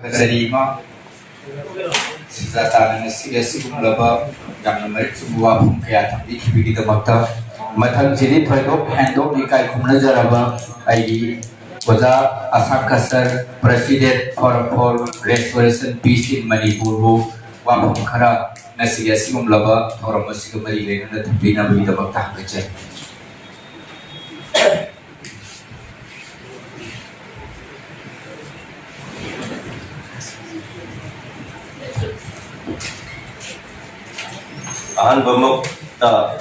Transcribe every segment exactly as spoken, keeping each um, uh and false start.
ꯀꯆꯦꯔꯤ ꯑꯃ ꯁꯤꯖꯥ ꯇꯥꯅ ꯉꯁꯤꯒꯤ ꯑꯁꯤꯒꯨꯝꯂꯕ ꯌꯥꯝꯅ ꯃꯔꯤꯛ ꯆꯨꯝꯕ ꯋꯥꯐꯝ ꯀꯌꯥ ꯊꯝꯕꯤꯈꯤꯕꯒꯤꯗꯃꯛꯇ꯫ ꯃꯊꯪꯁꯤꯗꯤ ꯊꯣꯏꯗꯣꯛ ꯍꯦꯟꯗꯣꯛ ꯏꯀꯥꯏ ꯈꯨꯝꯅꯖꯔꯕ ꯑꯩꯒꯤ ꯑꯣꯖꯥ Assam ꯀꯁꯔ, President Forum for Restoration Peace in ꯃꯅꯤꯄꯨꯔꯕꯨ ꯋꯥꯐꯝ ꯈꯔ ꯉꯁꯤꯒꯤ ꯑꯁꯤꯒꯨꯝꯂꯕ ꯊꯧꯔꯝ ꯑꯁꯤꯒ ꯃꯔꯤ ꯂꯩꯅꯅ ꯊꯝꯕꯤꯅꯕꯒꯤꯗꯃꯛꯇ ꯍꯪꯒꯠꯆꯔꯤ꯫ ꯑꯍꯥꯟꯕꯃꯛꯇ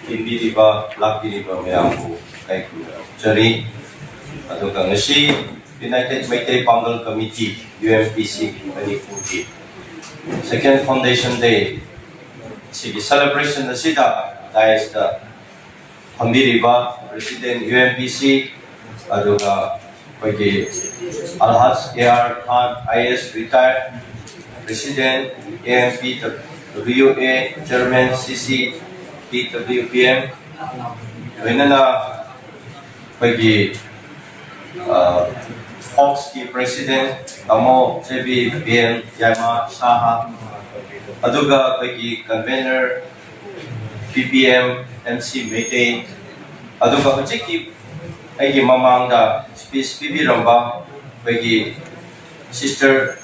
ꯇꯤꯟꯕꯤꯔꯤꯕ, ꯂꯥꯛꯄꯤꯔꯤꯕ ꯃꯌꯥꯝꯕꯨ ꯏꯀꯥꯏ ꯈꯨꯝꯅꯖꯔꯤ꯫ ꯑꯗꯨꯒ ꯉꯁꯤ United Meitei Pangal Committee, U M P C ꯒꯤ ꯃꯅꯤꯄꯨꯔꯒꯤ second foundation day ꯁꯤꯒꯤ celebration ꯑꯁꯤꯗ dais ꯇ ꯐꯝꯕꯤꯔꯤꯕ President U M P C, ꯑꯗꯨꯒ ꯑꯩꯈꯣꯏꯒꯤ Alhaj A R Khan, I A S retired, President, A M P W A, Chairman, C C P W P M, ꯂꯣꯏꯅꯅ ꯑꯩꯈꯣꯏꯒꯤ ꯐꯣꯛꯁꯀꯤ President ꯇꯥꯃꯣ J B ꯕꯦꯟ ꯌꯥꯏꯃꯥ ꯁꯥꯍꯥ, ꯑꯗꯨꯒ ꯑꯩꯈꯣꯏꯒꯤ convener P P M, M C Meitei, ꯑꯗꯨꯒ ꯍꯧꯖꯤꯛꯀꯤ ꯑꯩꯒꯤ ꯃꯃꯥꯡꯗ speech ꯄꯤꯕꯤꯔꯝꯕ ꯑꯩꯈꯣꯏꯒꯤ Sister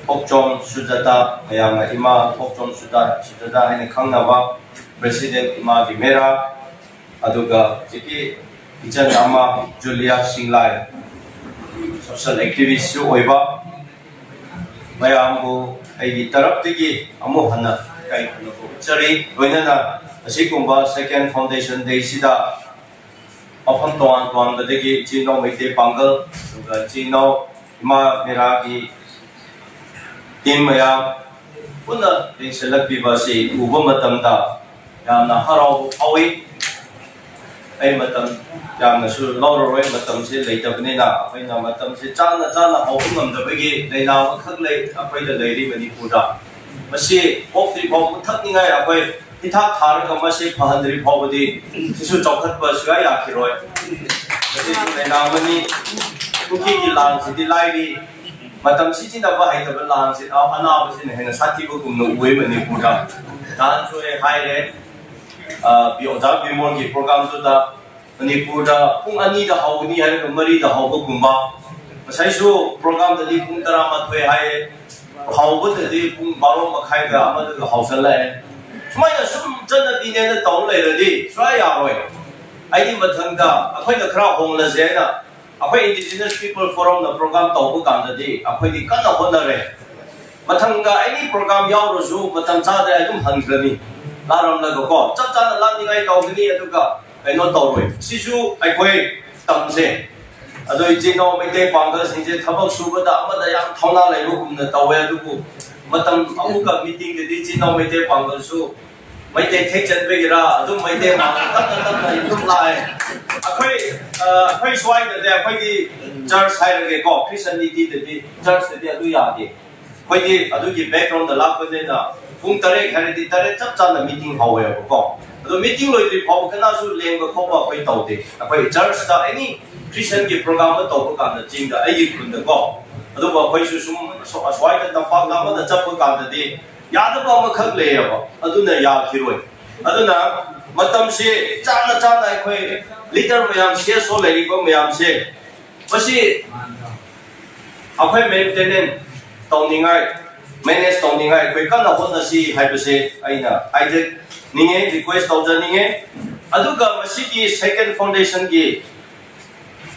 ꯊꯣꯛꯆꯣꯝ ꯁꯨꯖꯥꯇꯥ, ꯃꯌꯥꯝꯅ ꯏꯃꯥ ꯊꯣꯛꯆꯣꯝ ꯁꯨꯖꯥ-, ꯁꯨꯖꯥꯇꯥ ꯍꯥꯏꯅ ꯈꯪꯅꯕ, President ꯏꯃꯥꯒꯤ ꯃꯦꯔꯥ, ꯑꯗꯨꯒ ꯍꯧꯖꯤꯛꯀꯤ ꯏꯆꯟ ꯑꯃ ꯖꯨꯂꯤꯌꯥ ꯁꯤꯡꯂꯥꯏ, social activist ꯁꯨ ꯑꯣꯏꯕ, ꯃꯌꯥꯝꯕꯨ ꯑꯩꯒꯤ ꯇꯔꯞꯇꯒꯤ ꯑꯃꯨꯛ ꯍꯟꯅ ꯏꯀꯥꯏ ꯈꯨꯝꯅꯕ ꯎꯠꯆꯔꯤ꯫ ꯂꯣꯏꯅꯅ ꯑꯁꯤꯒꯨꯝꯕ second foundation day ꯁꯤꯗ ꯃꯐꯝ ꯇꯣꯉꯥꯟ ꯇꯣꯉꯥꯟꯕꯗꯒꯤ ꯏꯆꯤꯟ ꯏꯅꯥꯎ ꯃꯩꯇꯩ ꯄꯥꯡꯒꯜ, ꯑꯗꯨꯒ ꯏꯆꯤꯟ ꯏꯅꯥꯎ ꯏꯃꯥ ꯃꯦꯔꯥꯒꯤ team ꯃꯌꯥꯝ ꯄꯨꯟꯅ ꯌꯦꯡꯁꯤꯜꯂꯛꯄꯤꯕ ꯑꯁꯤ ꯎꯕ ꯃꯇꯝꯗ ꯌꯥꯝꯅ ꯍꯔꯥꯎꯕ ꯐꯥꯎꯏ꯫ ꯑꯩ ꯃꯇꯝ ꯌꯥꯝꯅꯁꯨ ꯂꯧꯔꯔꯣꯏ, ꯃꯇꯝꯁꯦ ꯂꯩꯇꯕꯅꯤꯅ꯫ ꯑꯩꯈꯣꯏꯅ ꯃꯇꯝꯁꯦ ꯆꯥꯅ ꯆꯥꯅ ꯍꯧꯕ ꯉꯝꯗꯕꯒꯤ ꯂꯥꯏꯅꯥ ꯑꯃꯈꯛ ꯂꯩ ꯑꯩꯈꯣꯏꯗ ꯂꯩꯔꯤ ꯃꯅꯤꯄꯨꯔꯗ꯫ ꯃꯁꯤ ꯀꯣꯛꯇ꯭ꯔꯤ ꯐꯥꯎꯕ ꯊꯛꯅꯤꯡꯉꯥꯏ ꯑꯩꯈꯣꯏ ꯍꯤꯗꯥꯛ ꯊꯥꯔꯒ ꯃꯁꯤ ꯐꯍꯟꯗ꯭ꯔꯤ ꯐꯥꯎꯕꯗꯤ ꯁꯤꯁꯨ ꯆꯥꯎꯈꯠꯄ ꯁꯨꯡꯌꯥ ꯌꯥꯈꯤꯔꯣꯏ꯫ ꯃꯁꯤꯁꯨ ꯂꯥꯏꯅꯥ ꯑꯃꯅꯤ꯫ ꯀꯨꯀꯤꯒꯤ ꯂꯥꯟꯁꯤꯗꯤ ꯂꯥꯏꯔꯤ꯫ ꯃꯇꯝ ꯁꯤꯖꯤꯟꯅꯕ ꯍꯩꯇꯕ ꯂꯥꯟꯁꯤꯅ ꯑꯅꯥꯕꯁꯤꯅ ꯍꯦꯟꯅ ꯁꯥꯊꯤꯕꯒꯨꯝꯅ ꯎꯏ ꯃꯅꯤꯄꯨꯔꯗ꯫ ꯅꯍꯥꯟꯁꯨ ꯑꯩ ꯍꯥꯏꯔꯦ, ꯑ, ꯕꯤ-, ꯑꯣꯖꯥ ꯕꯤꯃꯣꯜꯒꯤ ꯄ꯭ꯔꯣꯒ꯭ꯔꯥꯝꯗꯨꯗ ꯃꯅꯤꯄꯨꯔꯗ ꯄꯨꯡ ꯑꯅꯤꯗ ꯍꯧꯒꯅꯤ ꯍꯥꯏꯔꯒ ꯃꯔꯤꯗ ꯍꯧꯕꯒꯨꯝꯕ꯫ ꯉꯁꯥꯏꯁꯨ ꯄ꯭ꯔꯣꯒ꯭ꯔꯥꯝꯗꯗꯤ ꯄꯨꯡ ꯇꯔꯥꯃꯥꯊꯣꯏ ꯍꯥꯏꯌꯦ, ꯍꯧꯕꯗꯗꯤ ꯄꯨꯡ ꯕꯥꯔꯣ ꯃꯈꯥꯏꯒ ꯑꯃꯗꯒ ꯍꯧꯖꯜꯂꯛꯑꯦ꯫ ꯁꯨꯃꯥꯏꯅ ꯁꯨꯝ ꯆꯠꯅꯕꯤꯅꯦꯅ ꯇꯧ ꯂꯩꯔꯗꯤ ꯁꯨꯡꯌꯥ ꯌꯥꯔꯣꯏ꯫ ꯑꯩꯗꯤ ꯃꯊꯪꯗ ꯑꯩꯈꯣꯏꯅ ꯈꯔ ꯍꯣꯡꯂꯁꯦ ꯍꯥꯏꯅ ꯑꯩꯈꯣꯏ Indigenous People Forumꯅ ꯄ꯭ꯔꯣꯒ꯭ꯔꯥꯝ ꯇꯧꯕ ꯀꯥꯟꯗꯗꯤ ꯑꯩꯈꯣꯏꯗꯤ ꯀꯟꯅ ꯍꯣꯠꯅꯔꯦ꯫ ꯃꯊꯪꯗ ꯑꯦꯅꯤ ꯄ꯭ꯔꯣꯒ꯭ꯔꯥꯝ ꯌꯥꯎꯔꯁꯨ ꯃꯇꯝ ꯆꯥꯗ꯭ꯔꯦ ꯑꯗꯨꯝ ꯍꯟꯈ꯭ꯔꯅꯤ꯫ ꯂꯥꯛꯂꯝꯂꯒꯀꯣ, ꯆꯞ ꯆꯥꯅ ꯂꯥꯛꯅꯤꯡꯉꯥꯏ ꯇꯧꯒꯅꯤ, ꯑꯗꯨꯒ ꯀꯩꯅꯣ ꯇꯧꯔꯣꯏ꯫ ꯁꯤꯁꯨ ꯑꯩꯈꯣꯏ ꯇꯝꯁꯦ꯫ ꯑꯗꯣ ꯏꯆꯤꯟ ꯏꯅꯥꯎ ꯃꯩꯇꯩ ꯄꯥꯡꯒꯜꯁꯤꯡꯁꯦ ꯊꯕꯛ ꯁꯨꯕꯗ ꯑꯃꯗ ꯌꯥꯝ ꯊꯧꯅꯥ ꯂꯩꯕꯒꯨꯝꯅ ꯇꯧꯋꯦ, ꯑꯗꯨꯕꯨ ꯃꯇꯝ ꯑꯃꯨꯛꯀ ꯃꯤꯇꯤꯡꯗꯗꯤ ꯏꯆꯤꯟ ꯏꯅꯥꯎ ꯃꯩꯇꯩ ꯄꯥꯡꯒꯜꯁꯨ ꯃꯩꯇꯩ ꯊꯦꯛꯆꯟꯕꯒꯤꯔ ꯑꯗꯨꯝ ꯃꯩꯇꯩ ꯄꯥꯡꯒꯜ ꯇꯞꯅ ꯇꯞꯅ ꯑꯗꯨꯝ ꯂꯥꯛꯑꯦ꯫ ꯑꯩꯈꯣꯏ, ꯑ, ꯑꯩꯈꯣꯏ ꯁ꯭ꯋꯥꯏꯗꯗꯤ ꯑꯩꯈꯣꯏꯗꯤ ꯆꯔꯆ ꯍꯥꯏꯔꯒꯦꯀꯣ, ꯈ꯭ꯔꯤꯁꯇꯅꯤꯇꯤꯗꯗꯤ, ꯆꯔꯆꯇꯗꯤ ꯑꯗꯨ ꯌꯥꯗꯦ꯫ ꯑꯩꯈꯣꯏꯗꯤ ꯑꯗꯨꯒꯤ ꯕꯦꯛꯒ꯭ꯔꯥꯎꯟꯗ ꯂꯥꯛꯄꯅꯤꯅ ꯄꯨꯡ ꯇꯔꯦꯠ ꯍꯥꯏꯔꯗꯤ ꯇꯔꯦꯠ ꯆꯞ ꯆꯥꯅ ꯃꯤꯇꯤꯡ ꯍꯧꯋꯦꯕꯀꯣ꯫ ꯑꯗꯣ ꯃꯤꯇꯤꯡ ꯂꯣꯏꯗ꯭ꯔꯤ ꯐꯥꯎꯕ ꯀꯅꯥꯁꯨ ꯂꯦꯡꯕ ꯈꯣꯠꯄ ꯑꯩꯈꯣꯏ ꯇꯧꯗꯦ꯫ ꯑꯩꯈꯣꯏ ꯆꯔꯆꯇ ꯑꯦꯅꯤ ꯈ꯭ꯔꯤꯁꯇꯟꯒꯤ ꯄ꯭ꯔꯣꯒ꯭ꯔꯥꯝ ꯑꯃ ꯇꯧꯕ ꯀꯥꯟꯗ ꯆꯤꯡꯗ, ꯑꯩꯒꯤ ꯈꯨꯟꯗꯀꯣ, ꯑꯗꯨꯒ ꯑꯩꯈꯣꯏꯁꯨ ꯁꯨꯝ ꯑꯁ-, ꯑꯁ꯭ꯋꯥꯏꯗ ꯇꯝꯄꯥꯛꯇ ꯑꯃꯗ ꯆꯠꯄ ꯀꯥꯟꯗꯗꯤ ꯌꯥꯗꯕ ꯑꯃꯈꯛ ꯂꯩꯌꯦꯕ, ꯑꯗꯨꯅ ꯌꯥꯈꯤꯔꯣꯏ꯫ ꯑꯗꯨꯅ ꯃꯇꯝꯁꯤ ꯆꯥꯅ ꯆꯥꯅ ꯑꯩꯈꯣꯏ ꯂꯤꯗꯔ ꯃꯌꯥꯝ, ꯁꯤ ꯑꯦꯁ ꯑꯣ ꯂꯩꯔꯤꯕ ꯃꯌꯥꯝꯁꯦ, ꯃꯁꯤ ꯑꯩꯈꯣꯏ ꯃꯦꯟꯇꯦꯅꯦꯟꯁ ꯇꯧꯅꯤꯡꯉꯥꯏ, ꯃꯦꯅꯦꯖ ꯇꯧꯅꯤꯡꯉꯥꯏ ꯑꯩꯈꯣꯏ ꯀꯟꯅ ꯍꯣꯠꯅꯁꯤ ꯍꯥꯏꯕꯁꯦ ꯑꯩꯅ ꯍꯥꯏꯖꯅꯤꯡꯉꯦ, ꯔꯤꯀ꯭ꯋꯦꯁ ꯇꯧꯖꯅꯤꯡꯉꯦ꯫ ꯑꯗꯨꯒ ꯃꯁꯤꯒꯤ ꯁꯦꯀꯦꯟ ꯐꯥꯎꯟꯗꯦꯁꯟꯒꯤ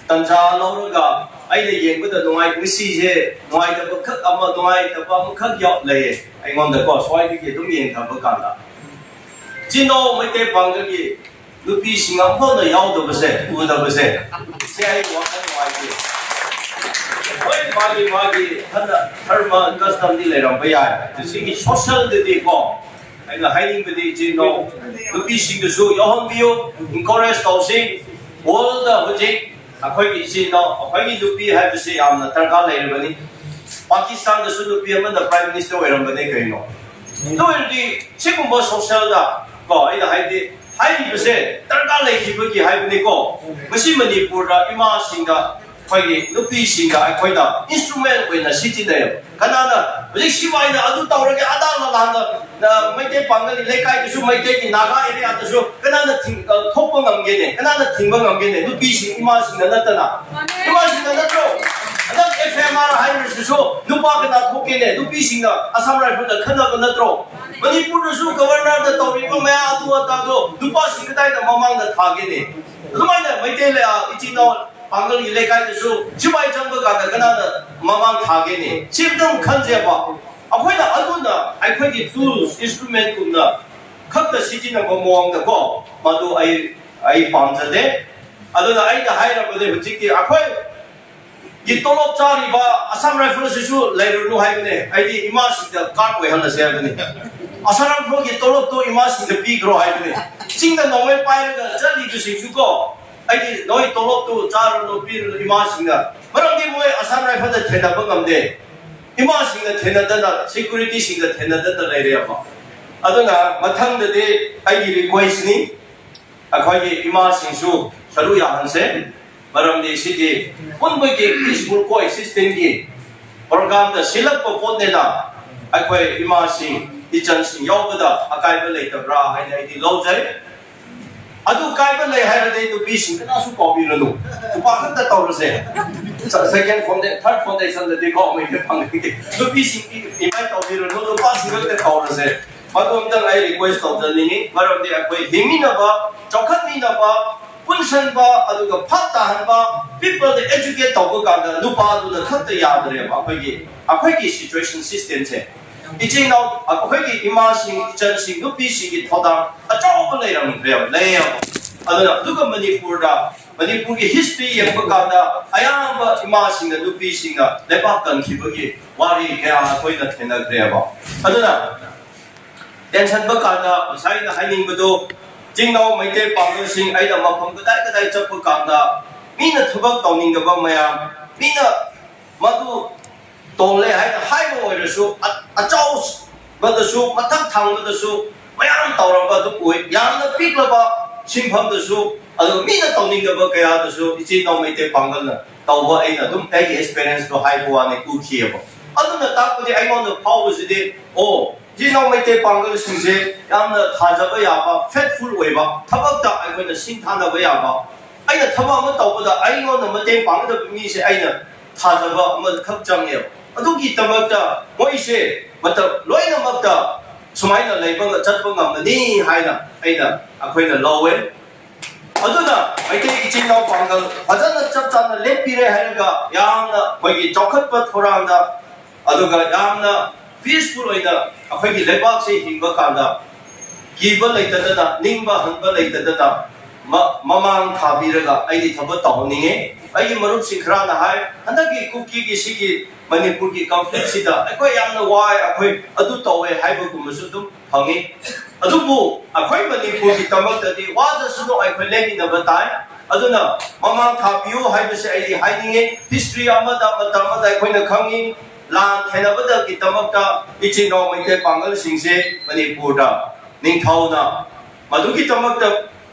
ꯇꯟꯖꯥ ꯂꯧꯔꯒ ꯑꯩꯅ ꯌꯦꯡꯕꯗ ꯅꯨꯡꯉꯥꯏ-, ꯉꯁꯤꯁꯦ ꯅꯨꯡꯉꯥꯏꯇꯕ ꯈꯛ ꯑꯃ, ꯅꯨꯡꯉꯥꯏꯇꯕ ꯑꯃꯈꯛ ꯌꯥꯎ-, ꯂꯩꯌꯦ ꯑꯩꯉꯣꯟꯗꯀꯣ, ꯁ꯭ꯋꯥꯏꯗꯒꯤ ꯑꯗꯨꯝ ꯌꯦꯡꯊꯕ ꯀꯥꯟꯗ꯫ ꯆꯤꯟꯅꯥꯎ ꯃꯩꯇꯩ ꯄꯥꯡꯒꯜꯒꯤ ꯅꯨꯄꯤꯁꯤꯡ ꯑꯃꯐꯥꯎꯅ ꯌꯥꯎꯗꯕꯁꯦ, ꯎꯗꯕꯁꯦ, ꯁꯦ ꯑꯩ ꯋꯥꯈꯜ ꯅꯨꯡꯉꯥꯏꯇꯦ꯫ ꯍꯣꯏ, ꯃꯥꯒꯤ, ꯃꯥꯒꯤ ꯍꯟꯅ ꯙꯔꯃ ꯀꯁꯇꯝꯗꯤ ꯂꯩꯔꯝꯕ ꯌꯥꯏ꯫ ꯁꯤꯒꯤ ꯁꯣꯁꯦꯜꯗꯗꯤꯀꯣ, ꯑꯩꯅ ꯍꯥꯏꯅꯤꯡꯕꯗꯤ ꯏꯆꯤꯟ ꯏꯅꯥꯎ ꯅꯨꯄꯤꯁꯤꯡꯗꯁꯨ ꯌꯥꯎꯍꯟꯕꯤꯌꯨ, ꯏꯟꯀꯔꯦꯖ ꯇꯧꯁꯤ꯫ ꯋꯥꯔꯜꯗ ꯍꯧꯖꯤꯛ ꯑꯩꯈꯣꯏꯒꯤ ꯏꯆꯤꯟ ꯏꯅꯥꯎ, ꯑꯩꯈꯣꯏꯒꯤ ꯅꯨꯄꯤ ꯍꯥꯏꯕꯁꯤ ꯌꯥꯝꯅ ꯗꯔꯀꯥꯔ ꯂꯩꯔꯕꯅꯤ꯫ ꯄꯥꯀꯤꯁꯇꯥꯟꯗꯁꯨ ꯅꯨꯄꯤ ꯑꯃꯅ ꯄ꯭ꯔꯥꯏꯝ ꯃꯤꯅꯤꯁꯇꯔ ꯑꯣꯏꯔꯝꯕꯅꯦ ꯀꯩꯅꯣ꯫ ꯑꯗꯨ ꯑꯣꯏꯔꯗꯤ ꯁꯤꯒꯨꯝꯕ ꯁꯣꯁꯦꯜꯗ ꯀꯣ, ꯑꯩꯅ ꯍꯥꯏꯗꯤ ꯍꯥꯏꯔꯤꯕꯁꯦ ꯗꯔꯀꯥꯔ ꯂꯩꯈꯤꯕꯒꯤ ꯍꯥꯏꯕꯅꯤꯀꯣ꯫ ꯉꯁꯤ ꯃꯅꯤꯄꯨꯔꯗ ꯏꯃꯥꯁꯤꯡꯗ ꯑꯩꯈꯣꯏꯒꯤ ꯅꯨꯄꯤꯁꯤꯡꯗ ꯑꯩꯈꯣꯏꯅ instrument ꯑꯣꯏꯅ ꯁꯤꯖꯤꯟꯅꯩ꯫ ꯀꯅꯥꯅ ꯍꯧꯖꯤꯛ ꯁꯤꯕꯥꯏꯅ ꯑꯗꯨ ꯇꯧꯔꯒꯦ, ꯑꯗꯥ ꯂꯥꯟꯗ, ꯃꯩꯇꯩ ꯄꯥꯡꯒꯜꯒꯤ ꯂꯩꯀꯥꯏꯗꯁꯨ, ꯃꯩꯇꯩꯒꯤ ꯅꯥꯒꯥ ꯑꯦꯔꯤꯌꯥꯗꯁꯨ ꯀꯅꯥꯅ ꯊꯤꯡ-, ꯑ, ꯊꯣꯛꯄ ꯉꯝꯒꯦꯅꯦ? ꯀꯅꯥꯅ ꯊꯤꯡꯕ ꯉꯝꯒꯦꯅꯦ? ꯅꯨꯄꯤꯁꯤꯡ, ꯏꯃꯥꯁꯤꯡꯅ ꯅꯠꯇꯅ꯫ ꯏꯃꯥꯁꯤꯡꯅ ꯅꯠꯇ꯭ꯔꯣ? ꯍꯟꯗꯛ F M R ꯍꯥꯏꯔꯤꯁꯤꯁꯨ ꯅꯨꯄꯥ ꯀꯅꯥ ꯊꯣꯛꯀꯦꯅꯦ? ꯅꯨꯄꯤꯁꯤꯡꯅ Assam Rifle ꯗ ꯈꯟꯅꯕ ꯅꯠꯇ꯭ꯔꯣ? ꯃꯅꯤꯄꯨꯔꯗꯁꯨ ꯒꯕꯔꯅꯔꯗ ꯇꯧꯔꯤꯕ ꯃꯌꯥꯝ ꯑꯗꯨ ꯑꯗꯥꯗꯣ ꯅꯨꯄꯥꯁꯤꯡ ꯀꯗꯥꯏꯗ ꯃꯃꯥꯡꯗ ꯊꯥꯒꯦꯅꯦ? ꯑꯗꯨꯃꯥꯏꯅ ꯃꯩꯇꯩ ꯂꯩ-, ꯑ, ꯏꯆꯤꯟ ꯏꯅꯥꯎ ꯄꯥꯡꯒꯜꯒꯤ ꯂꯩꯀꯥꯏꯗꯁꯨ ꯁꯤꯐꯥꯏ ꯆꯪꯕ ꯀꯥꯟꯗ ꯀꯅꯥꯅ ꯃꯃꯥꯡ ꯊꯥꯒꯦꯅꯦ? ꯁꯤ ꯑꯝꯇꯪ ꯈꯟꯁꯦꯕ꯫ ꯑꯩꯈꯣꯏꯅ ꯑꯗꯨꯅ ꯑꯩꯈꯣꯏꯒꯤ tools, instrument ꯀꯨꯝꯅ ꯈꯛꯇ ꯁꯤꯖꯤꯟꯅꯕ ꯃꯑꯣꯡꯗꯀꯣ, ꯃꯗꯨ ꯑꯩ, ꯑꯩ ꯄꯥꯝꯖꯗꯦ꯫ ꯑꯗꯨꯅ ꯑꯩꯅ ꯍꯥꯏꯔꯕꯗꯤ ꯍꯧꯖꯤꯛꯇꯤ ꯑꯩꯈꯣꯏ ꯒꯤ ꯇꯣꯂꯣꯞ ꯆꯥꯔꯤꯕ Assam Rifle ꯁꯤꯁꯨ ꯂꯩꯔꯨꯅꯨ ꯍꯥꯏꯕꯅꯦ꯫ ꯑꯩꯗꯤ ꯏꯃꯥꯁꯤꯡꯗ ꯀꯥꯔꯠ ꯑꯣꯏꯍꯜꯂꯁꯦ ꯍꯥꯏꯕꯅꯦ꯫ Assam Rifle ꯒꯤ ꯇꯣꯂꯣꯞꯇꯣ ꯏꯃꯥꯁꯤꯡꯗ ꯄꯤꯈ꯭ꯔꯣ ꯍꯥꯏꯕꯅꯦ꯫ ꯆꯤꯡꯗ ꯅꯣꯡꯃꯩ ꯄꯥꯏꯔꯒ ꯆꯠꯂꯤꯕꯁꯤꯡꯁꯨ ꯀꯣ, ꯑꯩꯗꯤ ꯅꯣꯏ ꯇꯣꯂꯣꯞꯇꯨ ꯆꯥꯔꯨꯅꯨ, ꯄꯤꯔꯨꯅꯨ ꯏꯃꯥꯁꯤꯡꯅ꯫ ꯃꯔꯝꯗꯤ ꯃꯣꯏ Assam Rifle ꯗ ꯊꯦꯟꯅꯕ ꯉꯝꯗꯦ꯫ ꯏꯃꯥꯁꯤꯡꯅ ꯊꯦꯟꯅꯗꯅ, security ꯁꯤꯡꯅ ꯊꯦꯟꯅꯗꯅ ꯂꯩꯔꯦꯕ꯫ ꯑꯗꯨꯅ ꯃꯊꯪꯗꯗꯤ ꯑꯩꯒꯤ request ꯅꯤ, ꯑꯩꯈꯣꯏꯒꯤ ꯏꯃꯥꯁꯤꯡꯁꯨ ꯁꯔꯨꯛ ꯌꯥꯍꯟꯁꯦ꯫ ꯃꯔꯝꯗꯤ ꯁꯤꯗꯤ ꯄꯨꯟꯕꯒꯤ peaceful coexistence ꯀꯤ program ꯗ ꯁꯤꯜꯂꯛꯄ ꯄꯣꯠꯅꯤꯅ ꯑꯩꯈꯣꯏ ꯏꯃꯥꯁꯤꯡ, ꯏꯆꯟꯁꯤꯡ ꯌꯥꯎꯕꯗ ꯑꯀꯥꯏꯕ ꯂꯩꯇꯕ꯭ꯔꯥ ꯍꯥꯏꯅ ꯑꯩꯗꯤ ꯂꯧꯖꯩ꯫ ꯑꯗꯨ ꯀꯥꯏꯕ ꯂꯩ ꯍꯥꯏꯔꯗꯤ ꯅꯨꯄꯤꯁꯤꯡ ꯀꯅꯥꯁꯨ ꯀꯧꯕꯤꯔꯅꯨ, ꯅꯨꯄꯥ ꯈꯛꯇ ꯇꯧꯔꯁꯦ꯫ Second foundation, third foundation ꯗꯗꯤ ꯀꯣ ꯃꯩꯇꯩ ꯐꯪꯒꯅꯤ꯫ ꯅꯨꯄꯤꯁꯤꯡꯗꯤ invite ꯇꯧꯕꯤꯔꯅꯨ, ꯅꯨꯄꯥꯁꯤꯡ ꯈꯛꯇ ꯀꯧꯔꯁꯦ꯫ ꯃꯗꯨ ꯑꯝꯇꯪ ꯑꯩ request ꯇꯧꯖꯅꯤꯡꯉꯤ꯫ ꯃꯔꯝꯗꯤ ꯑꯩꯈꯣꯏ ꯍꯤꯡꯃꯤꯟꯅꯕ, ꯆꯥꯎꯈꯠꯃꯤꯟꯅꯕ, ꯄꯨꯟꯁꯟꯕ, ꯑꯗꯨꯒ ꯐꯛ ꯇꯥꯍꯟꯕ, people ꯗ educate ꯇꯧꯕ ꯀꯥꯟꯗ ꯅꯨꯄꯥꯗꯨꯅ ꯈꯛꯇ ꯌꯥꯗ꯭ꯔꯦꯕ꯫ ꯑꯩꯈꯣꯏꯒꯤ, ꯑꯩꯈꯣꯏꯒꯤ situation system ꯁꯦ, ꯏꯆꯤꯟ ꯏꯅꯥꯎ, ꯑꯩꯈꯣꯏꯒꯤ ꯏꯃꯥꯁꯤꯡ, ꯏꯆꯟꯁꯤꯡ, ꯅꯨꯄꯤꯁꯤꯡꯒꯤ ꯊꯧꯗꯥꯡ ꯑꯆꯧꯕ ꯂꯩꯔꯝꯈ꯭ꯔꯦꯕ, ꯂꯩꯌꯦꯕ꯫ ꯑꯗꯨꯅ ꯑꯗꯨꯒ ꯃꯅꯤꯄꯨꯔꯗ, ꯃꯅꯤꯄꯨꯔꯒꯤ history ꯌꯦꯡꯕ ꯀꯥꯟꯗ ꯑꯌꯥꯝꯕ ꯏꯃꯥꯁꯤꯡꯅ, ꯅꯨꯄꯤꯁꯤꯡꯅ ꯂꯩꯕꯥꯛ ꯀꯟꯈꯤꯕꯒꯤ ꯋꯥꯔꯤ ꯀꯌꯥ ꯑꯩꯈꯣꯏꯅ ꯊꯦꯡꯅꯈ꯭ꯔꯦꯕ꯫ ꯑꯗꯨꯅ ꯇꯦꯟꯁꯟꯕ ꯀꯥꯟꯗ ꯉꯁꯥꯏ ꯑꯩꯅ ꯍꯥꯏꯅꯤꯡꯕꯗꯣ, ꯆꯤꯡꯅꯥꯎ ꯃꯩꯇꯩ ꯄꯥꯡꯒꯜꯁꯤꯡ ꯑꯩꯅ ꯃꯐꯝ ꯀꯗꯥꯏ ꯀꯗꯥꯏ ꯆꯠꯄ ꯀꯥꯟꯗ ꯃꯤꯅ ꯊꯕꯛ ꯇꯧꯅꯤꯡꯗꯕ ꯃꯌꯥꯝ, ꯃꯤꯅ ꯃꯗꯨ ꯇꯣꯜꯂꯦ ꯍꯥꯏꯅ ꯍꯥꯏꯕ ꯑꯣꯏꯔꯁꯨ, ꯑ-, ꯑꯆꯧꯕꯗꯁꯨ, ꯃꯊꯛ ꯊꯪꯕꯗꯁꯨ ꯃꯌꯥꯝ ꯇꯧꯔꯝꯕ ꯑꯗꯨ ꯑꯣꯏ꯫ ꯌꯥꯝꯅ ꯄꯤꯛꯂꯕ ꯁꯤꯟꯐꯝꯗꯁꯨ, ꯑꯗꯨ ꯃꯤꯅ ꯇꯧꯅꯤꯡꯗꯕ ꯀꯌꯥꯗꯁꯨ ꯏꯆꯤꯜ ꯏꯅꯥꯎ ꯃꯩꯇꯩ ꯄꯥꯡꯒꯜꯅ ꯇꯧꯕ ꯑꯩꯅ ꯑꯗꯨꯝ ꯑꯩꯒꯤ ꯑꯦꯛꯁꯄꯤꯔꯤꯌꯦꯟꯁꯇꯣ ꯍꯥꯏꯕ ꯋꯥꯅꯤ, ꯎꯈꯤꯑꯕ꯫ ꯑꯗꯨꯅ ꯇꯥꯛꯄꯗꯤ ꯑꯩꯉꯣꯟꯗ ꯐꯥꯎꯕꯁꯤꯗꯤ, ꯑꯣ, ꯏꯆꯤꯜ ꯏꯅꯥꯎ ꯃꯩꯇꯩ ꯄꯥꯡꯒꯜꯁꯤꯡꯁꯦ ꯌꯥꯝꯅ ꯊꯥꯖꯕ ꯌꯥꯕ, ꯐꯦꯠꯐꯨꯜ ꯑꯣꯏꯕ, ꯊꯕꯛꯇ ꯑꯩꯈꯣꯏꯅ ꯁꯤꯡꯊꯥꯅꯕ ꯌꯥꯕ, ꯑꯩꯅ ꯊꯕꯛ ꯑꯃ ꯇꯧꯕꯗ ꯑꯩꯉꯣꯟꯗ ꯃꯇꯦꯡ ꯄꯥꯡꯒꯗꯕ ꯃꯤꯁꯦ ꯑꯩꯅ ꯊꯥꯖꯕ ꯑꯃꯈꯛ ꯆꯪꯉꯦꯕ꯫ ꯑꯗꯨꯒꯤꯗꯃꯛꯇ ꯃꯣꯏꯁꯦ ꯃꯇꯝ ꯂꯣꯏꯅꯃꯛꯇ ꯁꯨꯃꯥꯏꯅ ꯂꯩꯕ ꯆꯠꯄ ꯉꯝꯒꯅꯤ ꯍꯥꯏꯅ ꯑꯩꯅ, ꯑꯩꯈꯣꯏꯅ ꯂꯧꯋꯦ꯫ ꯑꯗꯨꯅ ꯃꯩꯇꯩ ꯏꯆꯤꯜ ꯏꯅꯥꯎ ꯄꯥꯡꯒꯜ ꯐꯖꯅ ꯆꯞ ꯆꯥꯅ ꯂꯦꯞꯄꯤꯔꯦ ꯍꯥꯏꯔꯒ ꯌꯥꯝꯅ ꯑꯩꯈꯣꯏꯒꯤ ꯆꯥꯎꯈꯠꯄ ꯊꯧꯔꯥꯡꯗ, ꯑꯗꯨꯒ ꯌꯥꯝꯅ ꯄꯤꯁꯐꯨꯜ ꯑꯣꯏꯅ ꯑꯩꯈꯣꯏꯒꯤ ꯂꯩꯕꯥꯛꯁꯤ ꯍꯤꯡꯕ ꯀꯥꯟꯗ ꯀꯤꯕ ꯂꯩꯇꯗꯅ, ꯅꯤꯡꯕ ꯍꯪꯕ ꯂꯩꯇꯗꯅ ꯃ-, ꯃꯃꯥꯡ ꯊꯥꯕꯤꯔꯒ ꯑꯩꯗꯤ ꯊꯕꯛ ꯇꯧꯍꯟꯅꯤꯡꯉꯦ꯫ ꯑꯩꯒꯤ ꯃꯔꯨꯞꯁꯤꯡ ꯈꯔꯅ ꯍꯥꯏ, ꯍꯟꯗꯛꯀꯤ ꯀꯨꯀꯤꯒꯤ ꯁꯤꯒꯤ ꯃꯅꯤꯄꯨꯔꯒꯤ ꯀꯟꯐ꯭ꯂꯤꯛꯁꯤꯗ ꯑꯩꯈꯣꯏ ꯌꯥꯝꯅ ꯋꯥꯏ, ꯑꯩꯈꯣꯏ ꯑꯗꯨ ꯇꯧꯋꯦ ꯍꯥꯏꯕꯒꯨꯝꯕꯁꯨ ꯑꯗꯨꯝ ꯐꯪꯉꯤ꯫ ꯑꯗꯨꯕꯨ ꯑꯩꯈꯣꯏ ꯃꯅꯤꯄꯨꯔꯒꯤꯗꯃꯛꯇꯗꯤ ꯋꯥꯗꯁꯨꯅꯨ, ꯑꯩꯈꯣꯏ ꯂꯦꯡꯃꯤꯟꯅꯕ ꯇꯥꯏ꯫ ꯑꯗꯨꯅ ꯃꯃꯥꯡ ꯊꯥꯕꯤꯌꯨ ꯍꯥꯏꯕꯁꯦ ꯑꯩꯗꯤ ꯍꯥꯏꯅꯤꯡꯉꯤ꯫ ꯍꯤꯁꯇ꯭ꯔꯤ ꯑꯃꯗ, ꯃꯇꯝ ꯑꯃꯗ ꯑꯩꯈꯣꯏꯅ ꯈꯪꯉꯤ, ꯂꯥꯟ ꯊꯦꯡꯅꯕꯗꯒꯤꯗꯃꯛꯇ ꯏꯆꯤꯜ ꯏꯅꯥꯎ ꯃꯩꯇꯩ ꯄꯥꯡꯒꯜꯁꯤꯡꯁꯦ ꯃꯅꯤꯄꯨꯔꯗ ꯅꯤꯡꯊꯧꯅ ꯃꯗꯨꯒꯤꯗꯃꯛꯇ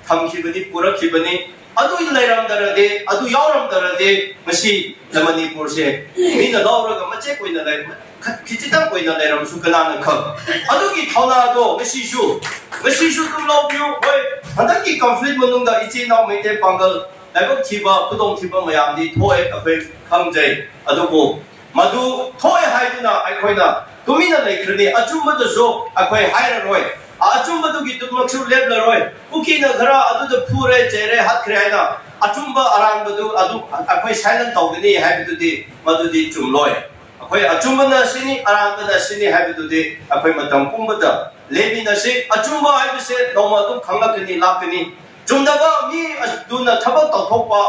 ꯊꯝꯈꯤꯕꯅꯤ, ꯄꯨꯔꯛꯈꯤꯕꯅꯤ꯫ ꯑꯗꯨ ꯂꯩꯔꯝꯗ꯭ꯔꯗꯤ, ꯑꯗꯨ ꯌꯥꯎꯔꯝꯗ꯭ꯔꯗꯤ ꯉꯁꯤ ꯃꯅꯤꯄꯨꯔꯁꯦ ꯃꯤꯅ ꯂꯧꯔꯒ ꯃꯆꯦꯠ ꯑꯣꯏꯅ ꯂꯩ-, ꯈꯖꯤꯛꯇꯪ ꯑꯣꯏꯅ ꯂꯩꯔꯝꯁꯨ ꯀꯅꯥꯅ ꯈꯪ? ꯑꯗꯨꯒꯤ ꯊꯧꯅꯥꯗꯣ ꯉꯁꯤꯁꯨ, ꯉꯁꯤꯁꯨ ꯑꯗꯨꯝ ꯂꯧꯕꯤꯌꯨ꯫ ꯍꯣꯏ, ꯍꯟꯗꯛꯀꯤ ꯀꯟꯐ꯭ꯂꯤꯛ ꯃꯅꯨꯡꯗ ꯏꯆꯤꯜ ꯏꯅꯥꯎ ꯃꯩꯇꯩ ꯄꯥꯡꯒꯜ ꯂꯥꯏꯕꯛ ꯊꯤꯕ, ꯈꯨꯗꯣꯡꯊꯤꯕ ꯃꯌꯥꯝꯗꯤ ꯊꯣꯛꯑꯦ, ꯑꯩꯈꯣꯏ ꯈꯪꯖꯩ꯫ ꯑꯗꯨꯕꯨ ꯃꯗꯨ ꯊꯣꯛꯑꯦ ꯍꯥꯏꯗꯨꯅ ꯑꯩꯈꯣꯏꯅ ꯇꯨꯃꯤꯟꯅ ꯂꯩꯈ꯭ꯔꯅꯤ, ꯑꯆꯨꯝꯕꯗꯨꯁꯨ ꯑꯩꯈꯣꯏ ꯍꯥꯏꯔꯔꯣꯏ, ꯑꯆꯨꯝꯕꯗꯨꯒꯤꯗꯃꯛꯁꯨ ꯂꯦꯞꯂꯔꯣꯏ꯫ ꯀꯨꯀꯤꯅ ꯈꯔ ꯑꯗꯨꯗ ꯐꯨꯔꯦ, ꯆꯩꯔꯦ, ꯍꯥꯠꯈ꯭ꯔꯦ ꯍꯥꯏꯅ ꯑꯆꯨꯝꯕ ꯑꯔꯥꯟꯕꯗꯨ ꯑꯗꯨ ꯑꯩꯈꯣꯏ ꯁꯥꯏꯂꯦꯟ ꯇꯧꯒꯅꯤ ꯍꯥꯏꯕꯗꯨꯗꯤ ꯃꯗꯨꯗꯤ ꯆꯨꯝꯂꯣꯏ꯫ ꯑꯩꯈꯣꯏ ꯑꯆꯨꯝꯕꯅ ꯁꯤꯅꯤ, ꯑꯔꯥꯟꯕꯅ ꯁꯤꯅꯤ ꯍꯥꯏꯕꯗꯨꯗꯤ ꯑꯩꯈꯣꯏ ꯃꯇꯝ ꯄꯨꯝꯕꯗ ꯂꯦꯞꯃꯤꯟꯅꯁꯤ꯫ ꯑꯆꯨꯝꯕ ꯍꯥꯏꯕꯁꯦ ꯅꯣꯡꯃ ꯑꯗꯨꯝ ꯈꯪꯂꯛꯀꯅꯤ, ꯂꯥꯛꯀꯅꯤ꯫ ꯆꯨꯝꯗꯕ ꯃꯤ ꯑꯗꯨꯅ ꯊꯕꯛ ꯇꯧꯊꯣꯛꯄ,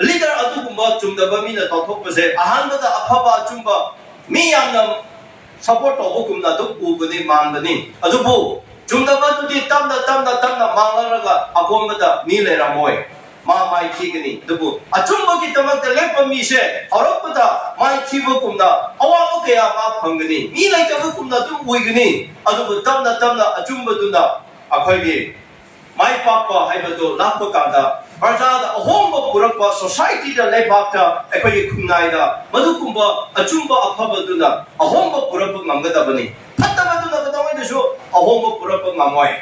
ꯂꯤꯗꯔ ꯑꯗꯨꯒꯨꯝꯕ ꯆꯨꯝꯗꯕ ꯃꯤꯅ ꯇꯧꯊꯣꯛꯄꯁꯦ ꯑꯍꯥꯟꯕꯗ ꯑꯐꯕ ꯑꯆꯨꯝꯕ ꯃꯤ ꯌꯥꯝꯅ ꯁꯄꯣꯔꯠ ꯇꯧꯕꯒꯨꯝꯅ ꯑꯗꯨꯝ ꯎꯕꯅꯤ, ꯃꯥꯟꯕꯅꯤ꯫ ꯑꯗꯨꯕꯨ ꯆꯨꯝꯗꯕꯗꯨꯗꯤ ꯇꯞꯅ, ꯇꯞꯅ, ꯇꯞꯅ ꯃꯥꯡꯂꯔꯒ ꯑꯀꯣꯟꯕꯗ ꯃꯤ ꯂꯩꯔꯝꯃꯣꯏ, ꯃꯥ ꯃꯥꯏꯊꯤꯒꯅꯤ꯫ ꯑꯗꯨꯕꯨ ꯑꯆꯨꯝꯕꯒꯤꯗꯃꯛꯇ ꯂꯦꯞꯄ ꯃꯤꯁꯦ ꯍꯧꯔꯛꯄꯗ ꯃꯥꯏꯊꯤꯕꯒꯨꯝꯅ ꯑꯋꯥꯕ ꯀꯌꯥ ꯃꯥ ꯐꯪꯒꯅꯤ꯫ ꯃꯤ ꯂꯩꯇꯕꯒꯨꯝꯅ ꯑꯗꯨꯝ ꯑꯣꯏꯒꯅꯤ꯫ ꯑꯗꯨꯕꯨ ꯇꯞꯅ, ꯇꯞꯅ ꯑꯆꯨꯝꯕꯗꯨꯅ ꯑꯩꯈꯣꯏꯒꯤ ꯃꯥꯏ ꯄꯥꯛꯄ ꯍꯥꯏꯕꯗꯨ ꯂꯥꯛꯄ ꯀꯥꯟꯗ ꯄ꯭ꯔꯖꯥꯗ ꯑꯍꯣꯡꯕ ꯄꯨꯔꯛꯄ, ꯁꯣꯁꯥꯏꯇꯤꯗ, ꯂꯩꯕꯥꯛꯇ, ꯑꯩꯈꯣꯏꯒꯤ ꯈꯨꯟꯅꯥꯏꯗ ꯃꯗꯨꯒꯨꯝꯕ ꯑꯆꯨꯝꯕ ꯑꯐꯕꯗꯨꯅ ꯑꯍꯣꯡꯕ ꯄꯨꯔꯛꯄ ꯉꯝꯒꯗꯕꯅꯤ꯫ ꯐꯠꯇꯕꯗꯨꯅ ꯀꯩꯗꯧꯉꯩꯗꯁꯨ ꯑꯍꯣꯡꯕ ꯄꯨꯔꯛꯄ ꯉꯝꯃꯣꯏ꯫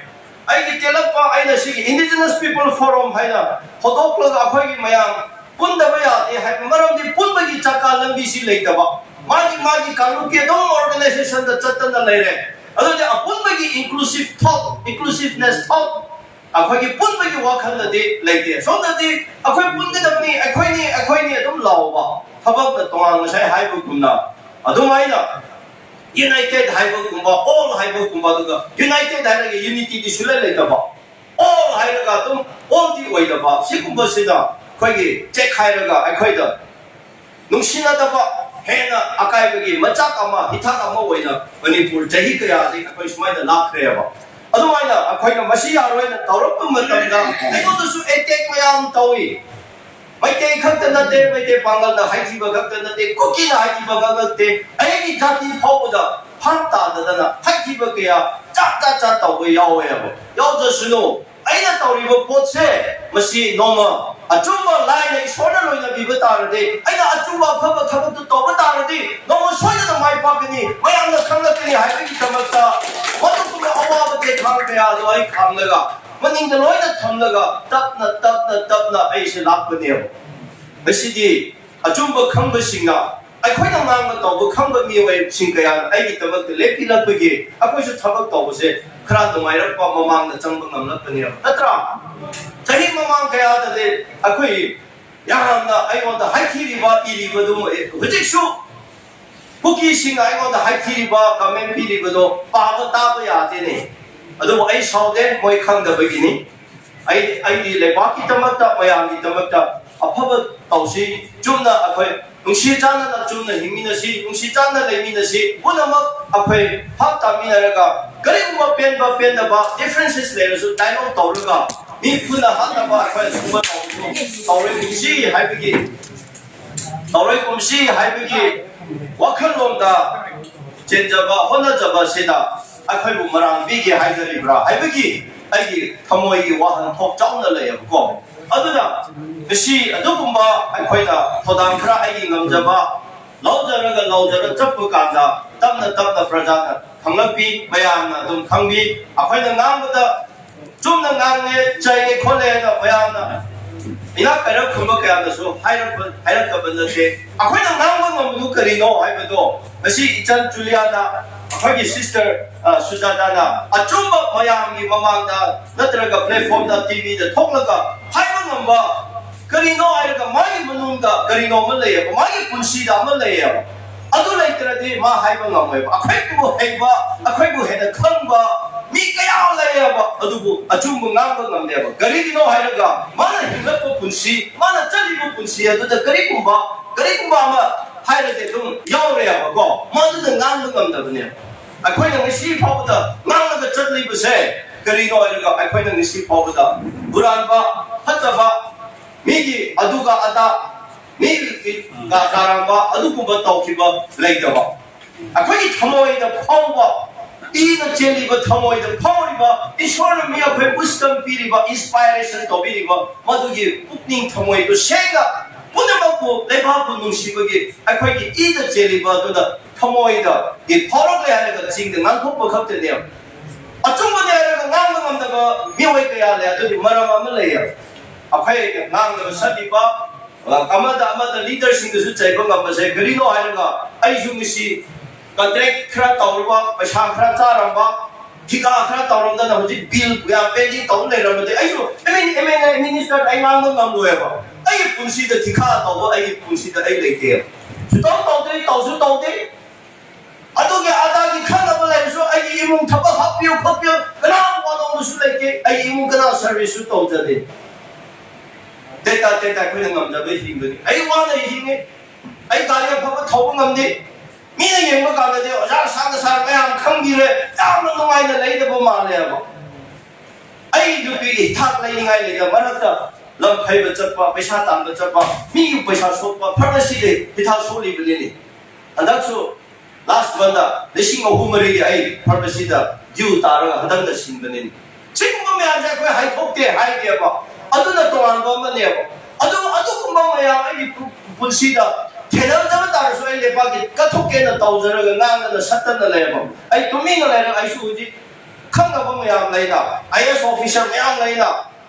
ꯑꯩꯒꯤ ꯇꯦꯜꯂꯛꯄ, ꯑꯩꯅ ꯁꯤꯒꯤ Indigenous People Forum ꯍꯥꯏꯅ ꯍꯧꯗꯣꯛꯂꯒ ꯑꯩꯈꯣꯏꯒꯤ ꯃꯌꯥꯝ ꯄꯨꯟꯗꯕ ꯌꯥꯗꯦ ꯍꯥꯏꯕ ꯃꯔꯝꯗꯤ ꯄꯨꯟꯕꯒꯤ ꯆꯀꯥ ꯂꯝꯕꯤꯁꯤ ꯂꯩꯇꯕ, ꯃꯥꯒꯤ ꯃꯥꯒꯤ ꯀꯥꯡꯂꯨꯞꯀꯤ ꯑꯗꯨꯝ organization ꯗ ꯆꯠꯇꯅ ꯂꯩꯔꯦ꯫ ꯑꯗꯨꯗꯤ ꯑꯄꯨꯟꯕꯒꯤ inclusive thought, inclusiveness thought, ꯑꯩꯈꯣꯏꯒꯤ ꯄꯨꯟꯕꯒꯤ ꯋꯥꯈꯜꯗꯗꯤ ꯂꯩꯇꯦ꯫ ꯁꯣꯝꯗꯗꯤ ꯑꯩꯈꯣꯏ ꯄꯨꯟꯒꯗꯕꯅꯤ, ꯑꯩꯈꯣꯏꯅꯤ, ꯑꯩꯈꯣꯏꯅꯤ ꯑꯗꯨꯝ ꯂꯥꯎꯕ, ꯊꯕꯛꯅ ꯇꯣꯉꯥꯟ, ꯉꯁꯥꯏ ꯍꯥꯏꯕꯒꯨꯝꯅ ꯑꯗꯨꯃꯥꯏꯅ united ꯍꯥꯏꯕꯒꯨꯝꯕ, all ꯍꯥꯏꯕꯒꯨꯝꯕ, ꯑꯗꯨꯒ united ꯍꯥꯏꯔꯒ unity ꯗꯤ ꯁꯨꯡꯂꯩ ꯂꯩꯇꯕ, all ꯍꯥꯏꯔꯒ ꯑꯗꯨꯝ all ꯗꯤ ꯑꯣꯏꯗꯕ, ꯁꯤꯒꯨꯝꯕꯁꯤꯅ ꯑꯩꯈꯣꯏꯒꯤ ꯆꯦꯛꯈꯥꯏꯔꯒ ꯑꯩꯈꯣꯏꯗ ꯅꯨꯡꯁꯤꯅꯗꯕ, ꯍꯦꯟꯅ ꯑꯀꯥꯏꯕꯒꯤ ꯃꯆꯥꯛ ꯑꯃ, ꯍꯤꯊꯥꯡ ꯑꯃ ꯑꯣꯏꯅ ꯃꯅꯤꯄꯨꯔ ꯆꯍꯤ ꯀꯌꯥꯗꯤ ꯑꯩꯈꯣꯏ ꯁꯨꯃꯥꯏꯅ ꯂꯥꯛꯈ꯭ꯔꯦꯕ꯫ ꯑꯗꯨꯃꯥꯏꯅ ꯑꯩꯈꯣꯏꯅ ꯃꯁꯤ ꯌꯥꯔꯣꯏꯅ ꯇꯧꯔꯛꯄ ꯃꯇꯝꯗ ꯑꯩꯉꯣꯟꯗꯁꯨ attack ꯃꯌꯥꯝ ꯇꯧꯏ꯫ ꯃꯩꯇꯩ ꯈꯛꯇ ꯅꯠꯇꯦ, ꯃꯩꯇꯩ ꯄꯥꯡꯒꯜꯅ ꯍꯥꯏꯊꯤꯕ ꯈꯛꯇ ꯅꯠꯇꯦ, ꯀꯨꯀꯤꯅ ꯍꯥꯏꯊꯤꯕ ꯈꯛ ꯅꯠꯇꯦ, ꯑꯩꯒꯤ ꯖꯥꯇꯤ ꯐꯥꯎꯕꯗ ꯐꯥꯛ ꯇꯥꯗꯗꯅ ꯍꯥꯏꯊꯤꯕ ꯀꯌꯥ, ꯖꯥꯠ ꯖꯥꯠ ꯖꯥꯠ ꯇꯧꯕ ꯌꯥꯎꯋꯦꯕ꯫ ꯌꯥꯎꯗ꯭ꯔꯁꯨꯅꯨ, ꯑꯩꯅ ꯇꯧꯔꯤꯕ ꯄꯣꯠꯁꯦ, ꯃꯁꯤ ꯅꯣꯡꯃ ꯑꯆꯨꯝꯕ ꯂꯥꯏꯅ ꯏꯁꯣꯔꯅ ꯂꯣꯏꯅꯕꯤꯕ ꯇꯥꯔꯗꯤ, ꯑꯩꯅ ꯑꯆꯨꯝꯕ ꯑꯐꯕ ꯊꯕꯛꯇꯨ ꯇꯧꯕ ꯇꯥꯔꯗꯤ, ꯅꯣꯡꯃ ꯁꯣꯏꯗꯅ ꯃꯥꯏ ꯄꯥꯛꯀꯅꯤ, ꯃꯌꯥꯝꯅ ꯈꯪꯂꯛꯀꯅꯤ ꯍꯥꯏꯕꯒꯤꯗꯃꯛꯇ ꯃꯗꯨꯒꯨꯝꯕ ꯑꯋꯥꯕ ꯇꯦꯟꯊꯥꯡ ꯀꯌꯥꯗꯣ ꯑꯩ ꯈꯥꯝꯂꯒ, ꯃꯅꯤꯡꯗ ꯂꯣꯏꯅ ꯊꯝꯂꯒ, ꯇꯞꯅ ꯇꯞꯅ ꯇꯞꯅ ꯑꯩꯁꯦ ꯂꯥꯛꯄꯅꯦꯕ꯫ ꯉꯁꯤꯗꯤ ꯑꯆꯨꯝꯕ ꯈꯪꯕꯁꯤꯡꯅ, ꯑꯩꯈꯣꯏꯅ ꯉꯥꯡꯕ ꯇꯧꯕ ꯈꯪꯕ ꯃꯤꯑꯣꯏꯁꯤꯡ ꯀꯌꯥꯅ ꯑꯩꯒꯤꯗꯃꯛꯇ ꯂꯦꯞꯄꯤꯔꯛꯄꯒꯤ ꯑꯩꯈꯣꯏꯁꯨ ꯊꯕꯛ ꯇꯧꯕꯁꯦ ꯈꯔ ꯅꯨꯡꯉꯥꯏꯔꯛꯄ, ꯃꯃꯥꯡꯗ ꯆꯪꯕ ꯉꯝꯂꯛꯄꯅꯦꯕ, ꯅꯠꯇ꯭ꯔꯥ? ꯆꯍꯤ ꯃꯃꯥꯡ ꯀꯌꯥꯗꯗꯤ ꯑꯩꯈꯣꯏ ꯌꯥꯝꯅ ꯑꯩꯉꯣꯟꯗ ꯍꯥꯏꯊꯤꯔꯤꯕ, ꯏꯔꯤꯕꯗꯨ ꯍꯧꯖꯤꯛꯁꯨ ꯀꯨꯀꯤꯁꯤꯡꯅ ꯑꯩꯉꯣꯟꯗ ꯍꯥꯏꯊꯤꯔꯤꯕ, comment ꯄꯤꯔꯤꯕꯗꯣ ꯄꯥꯕ ꯇꯥꯕ ꯌꯥꯗꯦꯅꯦ꯫ ꯑꯗꯨꯕꯨ ꯑꯩ ꯁꯥꯎꯗꯦ, ꯃꯣꯏ ꯈꯪꯗꯕꯒꯤꯅꯤ꯫ ꯑꯩ, ꯑꯩꯒꯤ ꯂꯩꯕꯥꯛꯀꯤꯗꯃꯛꯇ, ꯃꯌꯥꯝꯒꯤꯗꯃꯛꯇ ꯑꯐꯕ ꯇꯧꯁꯤ꯫ ꯆꯨꯝꯅ ꯑꯩꯈꯣꯏ ꯅꯨꯡꯁꯤ ꯆꯥꯟꯅꯅ ꯆꯨꯝꯅ ꯍꯤꯡꯃꯤꯟꯅꯁꯤ, ꯅꯨꯡꯁꯤ ꯆꯥꯟꯅ ꯂꯩꯃꯤꯟꯅꯁꯤ꯫ ꯄꯨꯝꯅꯃꯛ ꯑꯩꯈꯣꯏ ꯚꯥꯞ ꯇꯥꯃꯤꯟꯅꯔꯒ, ꯀꯔꯤꯒꯨꯝꯕ ꯄꯦꯟꯕ ꯄꯦꯟꯗꯕ differences ꯂꯩꯔꯁꯨ dialogue ꯇꯧꯔꯒ, ꯃꯤ ꯄꯨꯟꯅ ꯍꯥꯠꯅꯕ ꯑꯩꯈꯣꯏ ꯑꯗꯨꯒꯨꯝꯕ ꯇꯧꯔꯣꯏ, ꯇꯧꯔꯣꯏ ꯀꯨꯝꯁꯤ ꯍꯥꯏꯕꯒꯤ, ꯇꯧꯔꯣꯏ ꯀꯨꯝꯁꯤ ꯍꯥꯏꯕꯒꯤ ꯋꯥꯈꯜꯂꯣꯟꯗ ꯆꯦꯟꯖꯕ, ꯍꯣꯠꯅꯖꯕ ꯑꯁꯤꯗ ꯑꯩꯈꯣꯏꯕꯨ ꯃꯔꯥꯡ ꯄꯤꯒꯦ ꯍꯥꯏꯖꯔꯤꯕ꯭ꯔꯥ ꯍꯥꯏꯕꯒꯤ ꯑꯩꯒꯤ ꯊꯃꯣꯏꯒꯤ ꯋꯥꯍꯟꯊꯣꯛ ꯆꯥꯎꯅ ꯂꯩꯌꯦꯕꯀꯣ꯫ ꯑꯗꯨꯅ ꯉꯁꯤ ꯑꯗꯨꯒꯨꯝꯕ ꯑꯩꯈꯣꯏꯅ ꯊꯧꯗꯥꯡ ꯈꯔ ꯑꯩꯒꯤ ꯉꯝꯖꯕ ꯂꯧꯖꯔꯒ ꯂꯧꯖꯔꯒ ꯆꯠꯄ ꯀꯥꯟꯗ ꯇꯞꯅ ꯇꯞꯅ ꯄ꯭ꯔꯖꯥꯅ ꯈꯪꯂꯛꯄꯤ, ꯃꯌꯥꯝꯅ ꯑꯗꯨꯝ ꯈꯪꯕꯤ꯫ ꯑꯩꯈꯣꯏꯅ ꯉꯥꯡꯕꯗ ꯆꯨꯝꯅ ꯉꯥꯡꯉꯦ, ꯆꯩꯌꯦ ꯈꯣꯠꯂꯦ ꯍꯥꯏꯅ ꯃꯌꯥꯝꯅ ꯏꯅꯥꯛ ꯀꯩꯔꯛ ꯈꯨꯟꯕ ꯀꯌꯥꯗꯁꯨ ꯍꯥꯏꯔꯛꯄ ꯍꯥꯏꯔꯛꯇꯕ ꯅꯠꯇꯦ꯫ ꯑꯩꯈꯣꯏꯅ ꯉꯥꯡꯕ ꯉꯝꯕꯗꯨ ꯀꯔꯤꯅꯣ ꯍꯥꯏꯕꯗꯣ ꯉꯁꯤ ꯏꯆꯟ ꯖꯨꯂꯤꯌꯥꯅ, ꯑꯩꯈꯣꯏꯒꯤ ꯁꯤꯁꯇꯔ ꯁꯨꯖꯥꯇꯥꯅ ꯑꯆꯨꯝꯕ ꯃꯌꯥꯝꯒꯤ ꯃꯃꯥꯡꯗ ꯅꯠꯇ꯭ꯔꯒ ꯄ꯭ꯂꯦꯠꯐꯣꯝꯗ ꯇꯤꯚꯤꯗ ꯊꯣꯛꯂꯒ ꯍꯥꯏꯕ ꯉꯝꯕ ꯀꯔꯤꯅꯣ ꯍꯥꯏꯔꯒ ꯃꯥꯒꯤ ꯃꯅꯨꯡꯗ ꯀꯔꯤꯅꯣ ꯑꯃ ꯂꯩꯌꯦꯕ, ꯃꯥꯒꯤ ꯄꯨꯟꯁꯤꯗ ꯑꯃ ꯂꯩꯌꯦꯕ꯫ ꯑꯗꯨ ꯂꯩꯇ꯭ꯔꯗꯤ ꯃꯥ ꯍꯥꯏꯕ ꯉꯝꯃꯣꯏꯕ꯫ ꯑꯩꯈꯣꯏꯕꯨ ꯍꯩꯕ, ꯑꯩꯈꯣꯏꯕꯨ ꯍꯦꯟꯅ ꯈꯪꯕ ꯃꯤ ꯀꯌꯥ ꯂꯩꯌꯦꯕ, ꯑꯗꯨꯕꯨ ꯑꯆꯨꯝꯕ ꯉꯥꯡꯕ ꯉꯝꯗꯦꯕ꯫ ꯀꯔꯤꯒꯤꯅꯣ ꯍꯥꯏꯔꯒ ꯃꯥꯅ ꯍꯤꯡꯂꯛꯄ ꯄꯨꯟꯁꯤ, ꯃꯥꯅ ꯆꯠꯂꯤꯕ ꯄꯨꯟꯁꯤ ꯑꯗꯨꯗ ꯀꯔꯤꯒꯨꯝꯕ ꯀꯔꯤꯒꯨꯝꯕ ꯑꯃ ꯍꯥꯏꯔꯗꯤ ꯑꯗꯨꯝ ꯌꯥꯎꯔꯦꯕꯀꯣ, ꯃꯗꯨꯗ ꯉꯥꯡꯕ ꯉꯝꯗꯕꯅꯦꯕ꯫ ꯑꯩꯈꯣꯏꯅ ꯉꯁꯤ ꯐꯥꯎꯕꯗ ꯉꯥꯡꯂꯒ ꯆꯠꯂꯤꯕꯁꯦ ꯀꯔꯤꯅꯣ ꯍꯥꯏꯔꯒ ꯑꯩꯈꯣꯏꯅ ꯉꯁꯤ ꯐꯥꯎꯕꯗ ꯍꯨꯔꯥꯟꯕ, ꯐꯠꯇꯕ, ꯃꯤꯒꯤ ꯑꯗꯨꯒ ꯑꯗꯥ, ꯃꯤꯒꯤ ꯀꯥ ꯀꯥꯔꯥꯝꯕ ꯑꯗꯨꯒꯨꯝꯕ ꯇꯧꯈꯤꯕ ꯂꯩꯇꯕ꯫ ꯑꯩꯈꯣꯏꯒꯤ ꯊꯃꯣꯏꯗ ꯐꯥꯎꯕ, ꯏꯗ ꯆꯦꯜꯂꯤꯕ ꯊꯃꯣꯏꯗ ꯐꯥꯎꯔꯤꯕ, ꯏꯁꯣꯔꯅ ꯃꯤ ꯑꯩꯈꯣꯏ wisdom ꯄꯤꯔꯤꯕ, inspiration ꯇꯧꯕꯤꯔꯤꯕ ꯃꯗꯨꯒꯤ ꯄꯨꯛꯅꯤꯡ ꯊꯃꯣꯏꯗꯨ ꯁꯦꯡꯅ ꯄꯨꯝꯅꯃꯛꯄꯨ ꯂꯩꯕꯥꯛꯄꯨ ꯅꯨꯡꯁꯤꯕꯒꯤ ꯑꯩꯈꯣꯏꯒꯤ ꯏꯗ ꯆꯦꯜꯂꯤꯕ ꯑꯗꯨꯅ ꯊꯃꯣꯏꯗꯒꯤ ꯐꯥꯎꯔꯛꯂꯦ ꯍꯥꯏꯔꯒ ꯆꯤꯡꯗ ꯉꯥꯡꯊꯣꯛꯄ ꯈꯛꯇꯅꯦꯕ꯫ ꯑꯆꯨꯝꯕꯅꯦ ꯍꯥꯏꯔꯒ ꯉꯥꯡꯕ ꯉꯝꯗꯕ ꯃꯤꯑꯣꯏ ꯀꯌꯥ ꯂꯩ꯫ ꯑꯗꯨꯗꯤ ꯃꯔꯝ ꯑꯃ ꯂꯩꯌꯦꯕ꯫ ꯑꯩꯈꯣꯏ ꯉꯥꯡꯅꯕ ꯁꯛꯂꯤꯕ, ꯑ, ꯑꯃꯗ ꯑꯃꯗ ꯂꯤꯗꯔꯁꯤꯡꯗꯁꯨ ꯆꯩꯕ ꯉꯝꯕꯁꯦ ꯀꯔꯤꯅꯣ ꯍꯥꯏꯔꯒ ꯑꯩꯁꯨ ꯉꯁꯤ ꯀꯟꯇ꯭ꯔꯦꯛ ꯈꯔ ꯇꯧꯔꯨꯕ, ꯄꯩꯁꯥ ꯈꯔ ꯆꯥꯔꯝꯕ, ꯊꯤꯀꯥ ꯈꯔ ꯇꯧꯔꯝꯗꯅ ꯍꯧꯖꯤꯛ ꯕꯤꯜ ꯌꯥꯝ ꯄꯦꯟꯗꯤꯡ ꯇꯧ ꯂꯩꯔꯝꯕꯗꯤ ꯑꯩꯁꯨ ꯑꯦꯝ ꯑꯦꯟ ꯑꯦ ꯃꯤꯅꯤꯁꯇꯔ ꯑꯩ ꯉꯥꯡꯕ ꯉꯝꯂꯣꯏꯕ꯫ ꯑꯩꯒꯤ ꯄꯨꯟꯁꯤꯗ ꯊꯤꯀꯥ ꯇꯧꯕ ꯑꯩꯒꯤ ꯄꯨꯟꯁꯤꯗ ꯑꯩ ꯂꯩꯇꯦ꯫ ꯁꯨꯇꯧ ꯇꯧꯗꯦ, ꯇꯧꯁꯨ ꯇꯧꯗꯦ꯫ ꯑꯗꯨꯒꯤ ꯑꯗꯥꯒꯤ ꯈꯪꯅꯕ ꯂꯩꯔꯁꯨ ꯑꯩꯒꯤ ꯏꯃꯨꯡ ꯊꯕꯛ ꯍꯥꯞꯄꯤꯌꯨ ꯈꯣꯠꯄꯤꯌꯨ ꯀꯅꯥ ꯋꯥꯅꯣꯝꯗꯁꯨ ꯂꯩꯇꯦ꯫ ꯑꯩꯒꯤ ꯏꯃꯨꯡ ꯀꯅꯥ ꯁꯔꯚꯤꯁꯁꯨ ꯇꯧꯖꯗꯦ꯫ ꯇꯦꯇꯥ ꯇꯦꯇꯥ ꯑꯩꯈꯣꯏꯅ ꯉꯝꯖꯕ ꯍꯤꯡꯕꯅꯤ꯫ ꯑꯩ ꯋꯥꯅ ꯍꯤꯡꯉꯤ꯫ ꯑꯩ ꯒꯥꯔꯤ ꯑꯐꯕ ꯊꯧꯕ ꯉꯝꯗꯦ꯫ ꯃꯤꯅ ꯌꯦꯡꯕ ꯀꯥꯟꯗꯗꯤ ꯑꯣꯖꯥ ꯁꯥꯅ ꯁꯥꯅ ꯃꯌꯥꯝ ꯈꯪꯕꯤꯔꯦ, ꯌꯥꯝꯅ ꯅꯨꯡꯉꯥꯏꯅ ꯂꯩꯗꯕ ꯃꯥꯜꯂꯦꯕ꯫ ꯑꯩ ꯅꯨꯄꯤꯒꯤ ꯍꯤꯗꯥꯛ ꯂꯩꯅꯤꯡꯉꯥꯏ ꯂꯩꯇꯕ ꯃꯔꯛꯇ ꯂꯝ ꯐꯩꯕ ꯆꯠꯄ, ꯄꯩꯁꯥ ꯇꯥꯟꯕ ꯆꯠꯄ, ꯃꯤꯒꯤ ꯄꯩꯁꯥ ꯁꯣꯛꯄ, ꯐꯥꯔꯃꯥꯁꯤꯗ ꯍꯤꯗꯥꯛ ꯁꯣꯛꯂꯤꯕꯅꯤꯅꯦ꯫ ꯍꯟꯗꯛꯁꯨ ꯂꯥꯁ ꯃꯟꯗ ꯂꯤꯁꯤꯡ ꯑꯍꯨꯝ ꯃꯔꯤꯒꯤ ꯑꯩ ꯐꯥꯔꯃꯥꯁꯤꯗ ꯗ꯭ꯌꯨ ꯇꯥꯔꯒ ꯍꯟꯗꯛꯇ ꯁꯤꯟꯕꯅꯤꯅꯦ꯫ ꯁꯤꯒꯨꯝꯕ ꯃꯌꯥꯝꯁꯦ ꯑꯩꯈꯣꯏ ꯍꯥꯏꯊꯣꯛꯇꯦ ꯍꯥꯏꯗꯦꯕ꯫ ꯑꯗꯨꯅ ꯇꯣꯉꯥꯟꯕ ꯑꯃꯅꯦꯕ꯫ ꯑꯗꯨ ꯑꯗꯨꯒꯨꯝꯕ ꯃꯌꯥꯝ ꯑꯩꯒꯤ ꯄꯨ- ꯄꯨꯟꯁꯤꯗ ꯊꯦꯡꯅꯖꯕ ꯇꯥꯔꯁꯨ, ꯑꯩ ꯂꯩꯕꯥꯛꯀꯤ ꯀꯠꯊꯣꯛꯀꯦꯅ ꯇꯧꯖꯔꯒ ꯉꯥꯡꯗꯅ ꯁꯠꯇꯅ ꯂꯩꯔꯕ, ꯑꯩ ꯇꯨꯃꯤꯟꯅ ꯂꯩꯔꯒ ꯑꯩꯁꯨ ꯍꯧꯖꯤꯛ ꯈꯪꯅꯕ ꯃꯌꯥꯝ ꯂꯩꯅ, ꯑꯥꯏ ꯑꯦꯁ ꯑꯣꯐꯤꯁꯔ ꯃꯌꯥꯝ ꯂꯩꯅ,